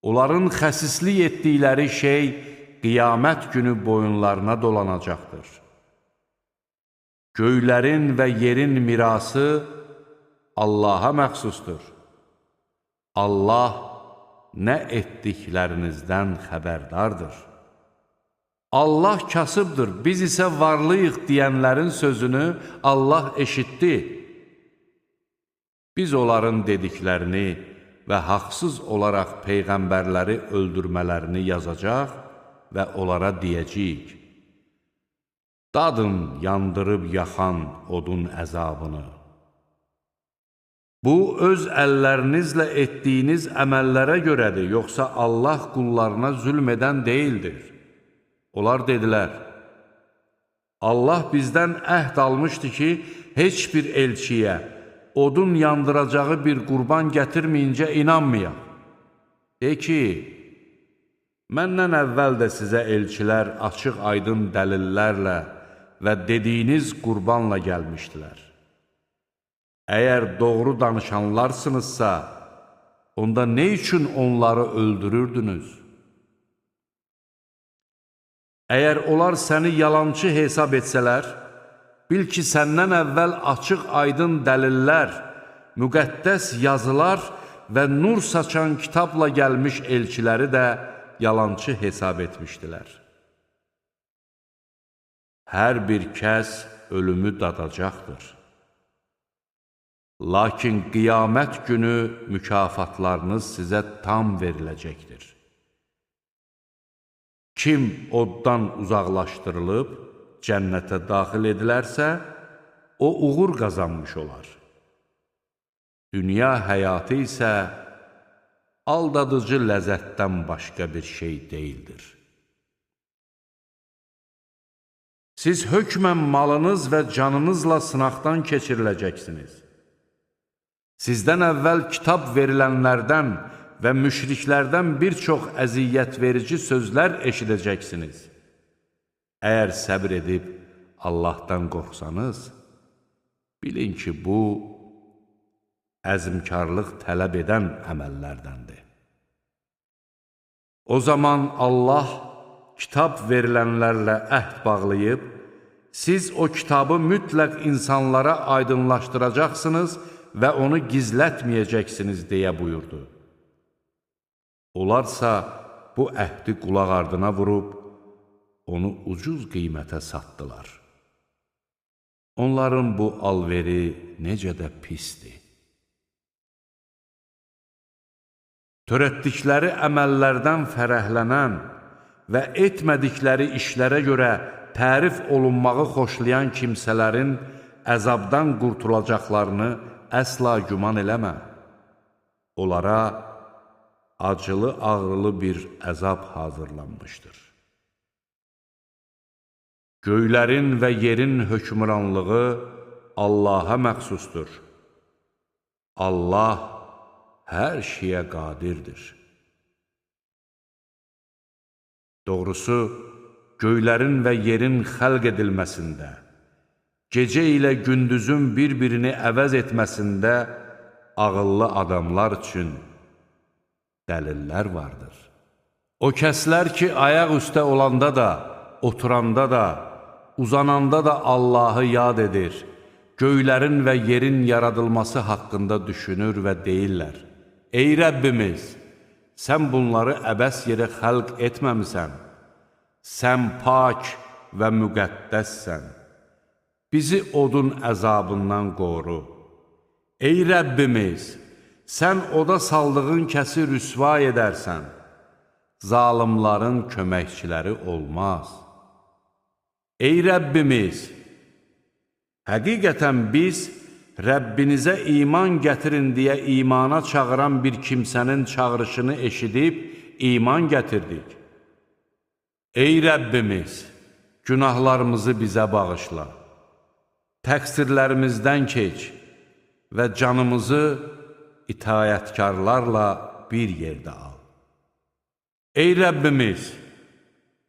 Onların xəsislik etdikləri şey qiyamət günü boyunlarına dolanacaqdır. Göylərin və yerin mirası Allaha məxsusdur. Allah nə etdiklərinizdən xəbərdardır. Allah kasıbdır, biz isə varlıyıq deyənlərin sözünü Allah eşitdi. Biz onların dediklərini və haqsız olaraq peyğəmbərləri öldürmələrini yazacaq və onlara deyəcəyik: Dadın yandırıb yaxan odun əzabını. Bu, öz əllərinizlə etdiyiniz əməllərə görədir, yoxsa Allah qullarına zülm edən deyildir. Onlar dedilər: Allah bizdən əhd almışdı ki, heç bir elçiyə odun yandıracağı bir qurban gətirməyincə inanmayaq. De ki, məndən əvvəl də sizə elçilər açıq aydın dəlillərlə və dediyiniz qurbanla gəlmişdilər. Əgər doğru danışanlarsınızsa, onda nə üçün onları öldürürdünüz? Əgər onlar səni yalancı hesab etsələr, bil ki, səndən əvvəl açıq aydın dəlillər, müqəddəs yazılar və nur saçan kitabla gəlmiş elçiləri də yalancı hesab etmişdilər. Hər bir kəs ölümü dadacaqdır. Lakin qiyamət günü mükafatlarınız sizə tam veriləcəkdir. Kim oddan uzaqlaşdırılıb cənnətə daxil edilərsə, o uğur qazanmış olar. Dünya həyatı isə aldadıcı ləzzətdən başqa bir şey deyildir. Siz hökmən malınız və canınızla sınaqdan keçiriləcəksiniz. Sizdən əvvəl kitab verilənlərdən və müşriklərdən bir çox əziyyət verici sözlər eşidəcəksiniz. Əgər səbr edib Allahdan qorxsanız, bilin ki, bu əzmkarlıq tələb edən əməllərdəndir. O zaman Allah kitab verilənlərlə əhd bağlayıb, siz o kitabı mütləq insanlara aydınlaşdıracaqsınız və onu gizlətməyəcəksiniz deyə buyurdu. Onlarsa bu əhdi qulaq ardına vurub, onu ucuz qiymətə satdılar. Onların bu alveri necə də pisdir. Törətdikləri əməllərdən fərəhlənən və etmədikləri işlərə görə tərif olunmağı xoşlayan kimsələrin əzabdan qurtulacaqlarını əsla güman eləmə. Onlara acılı-ağrılı bir əzab hazırlanmışdır. Göylərin və yerin hökmranlığı Allaha məxsusdur. Allah hər şeyə qadirdir. Doğrusu, göylərin və yerin xəlq edilməsində, gecə ilə gündüzün bir-birini əvəz etməsində ağıllı adamlar üçün dəlillər vardır. O kəslər ki, ayaq üstə olanda da, oturanda da, uzananda da Allahı yad edir, göylərin və yerin yaradılması haqqında düşünür və deyirlər: Ey Rəbbimiz, sən bunları əbəs yerə xəlq etməmisən, sən pak və müqəddəssən, bizi odun əzabından qoru. Ey Rəbbimiz, sən oda saldığın kəsi rüsva edərsən, zalimların köməkçiləri olmaz. Ey Rəbbimiz, həqiqətən biz Rəbbinizə iman gətirin deyə imana çağıran bir kimsənin çağırışını eşidib iman gətirdik. Ey Rəbbimiz, günahlarımızı bizə bağışla, təqsirlərimizdən keç və canımızı itaətkarlarla bir yerdə al. Ey Rəbbimiz,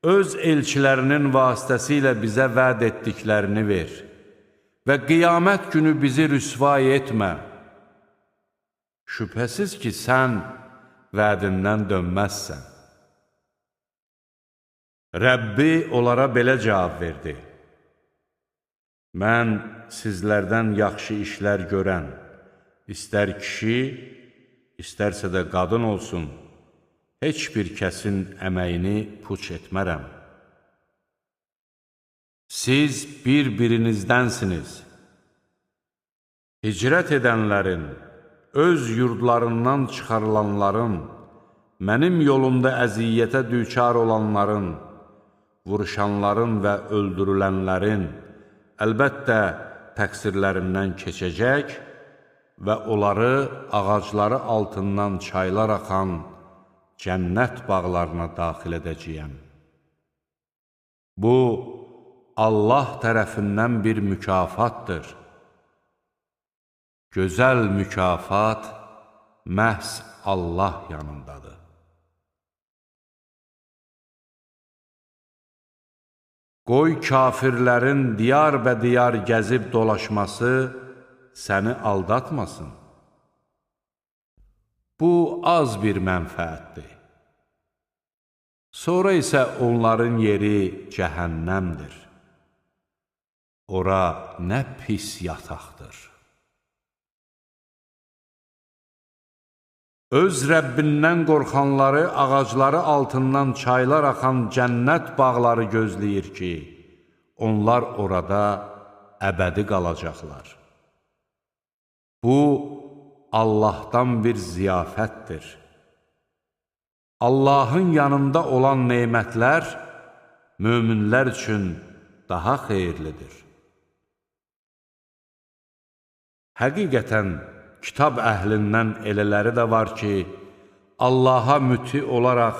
öz elçilərinin vasitəsilə bizə vəd etdiklərini ver və qiyamət günü bizi rüsvay etmə. Şübhəsiz ki, sən vədindən dönməzsən. Rəbbi onlara belə cavab verdi. Mən sizlərdən yaxşı işlər görən, istər kişi, istərsə də qadın olsun, heç bir kəsin əməyini puç etmərəm. Siz bir-birinizdənsiniz. Hicrət edənlərin, öz yurdlarından çıxarılanların, mənim yolumda əziyyətə düçar olanların, vuruşanların və öldürülənlərin, əlbəttə təqsirlərindən keçəcək və onları ağacları altından çaylar axan cənnət bağlarına daxil edəcəyəm. Bu, Allah tərəfindən bir mükafatdır. Gözəl mükafat məhz Allah yanındadır. Qoy kafirlərin diyar-bədiyar gəzib dolaşması səni aldatmasın. Bu, az bir mənfəətdir. Sonra isə onların yeri cəhənnəmdir. Ora nə pis yataqdır. Öz Rəbbindən qorxanları ağacları altından çaylar axan cənnət bağları gözləyir ki, onlar orada əbədi qalacaqlar. Bu, Allahdan bir ziyafətdir. Allahın yanında olan nemətlər möminlər üçün daha xeyirlidir. Həqiqətən, kitab əhlindən elələri də var ki, Allaha müti olaraq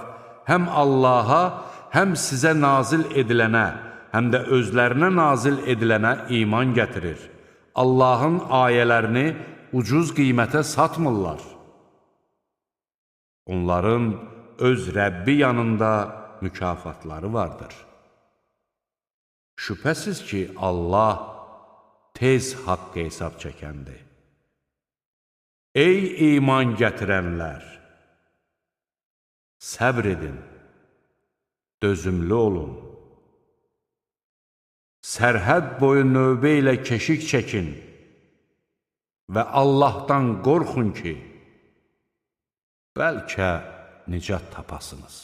həm Allaha, həm sizə nazil edilənə, həm də özlərinə nazil edilənə iman gətirir. Allahın ayələrini ucuz qiymətə satmırlar. Onların öz Rəbbi yanında mükafatları vardır. Şübhəsiz ki, Allah tez haqq hesab çəkəndir. Ey iman gətirənlər! Səbr edin, dözümlü olun. Sərhəd boyu növbə ilə keşik çəkin və Allahdan qorxun ki, bəlkə nicat tapasınız.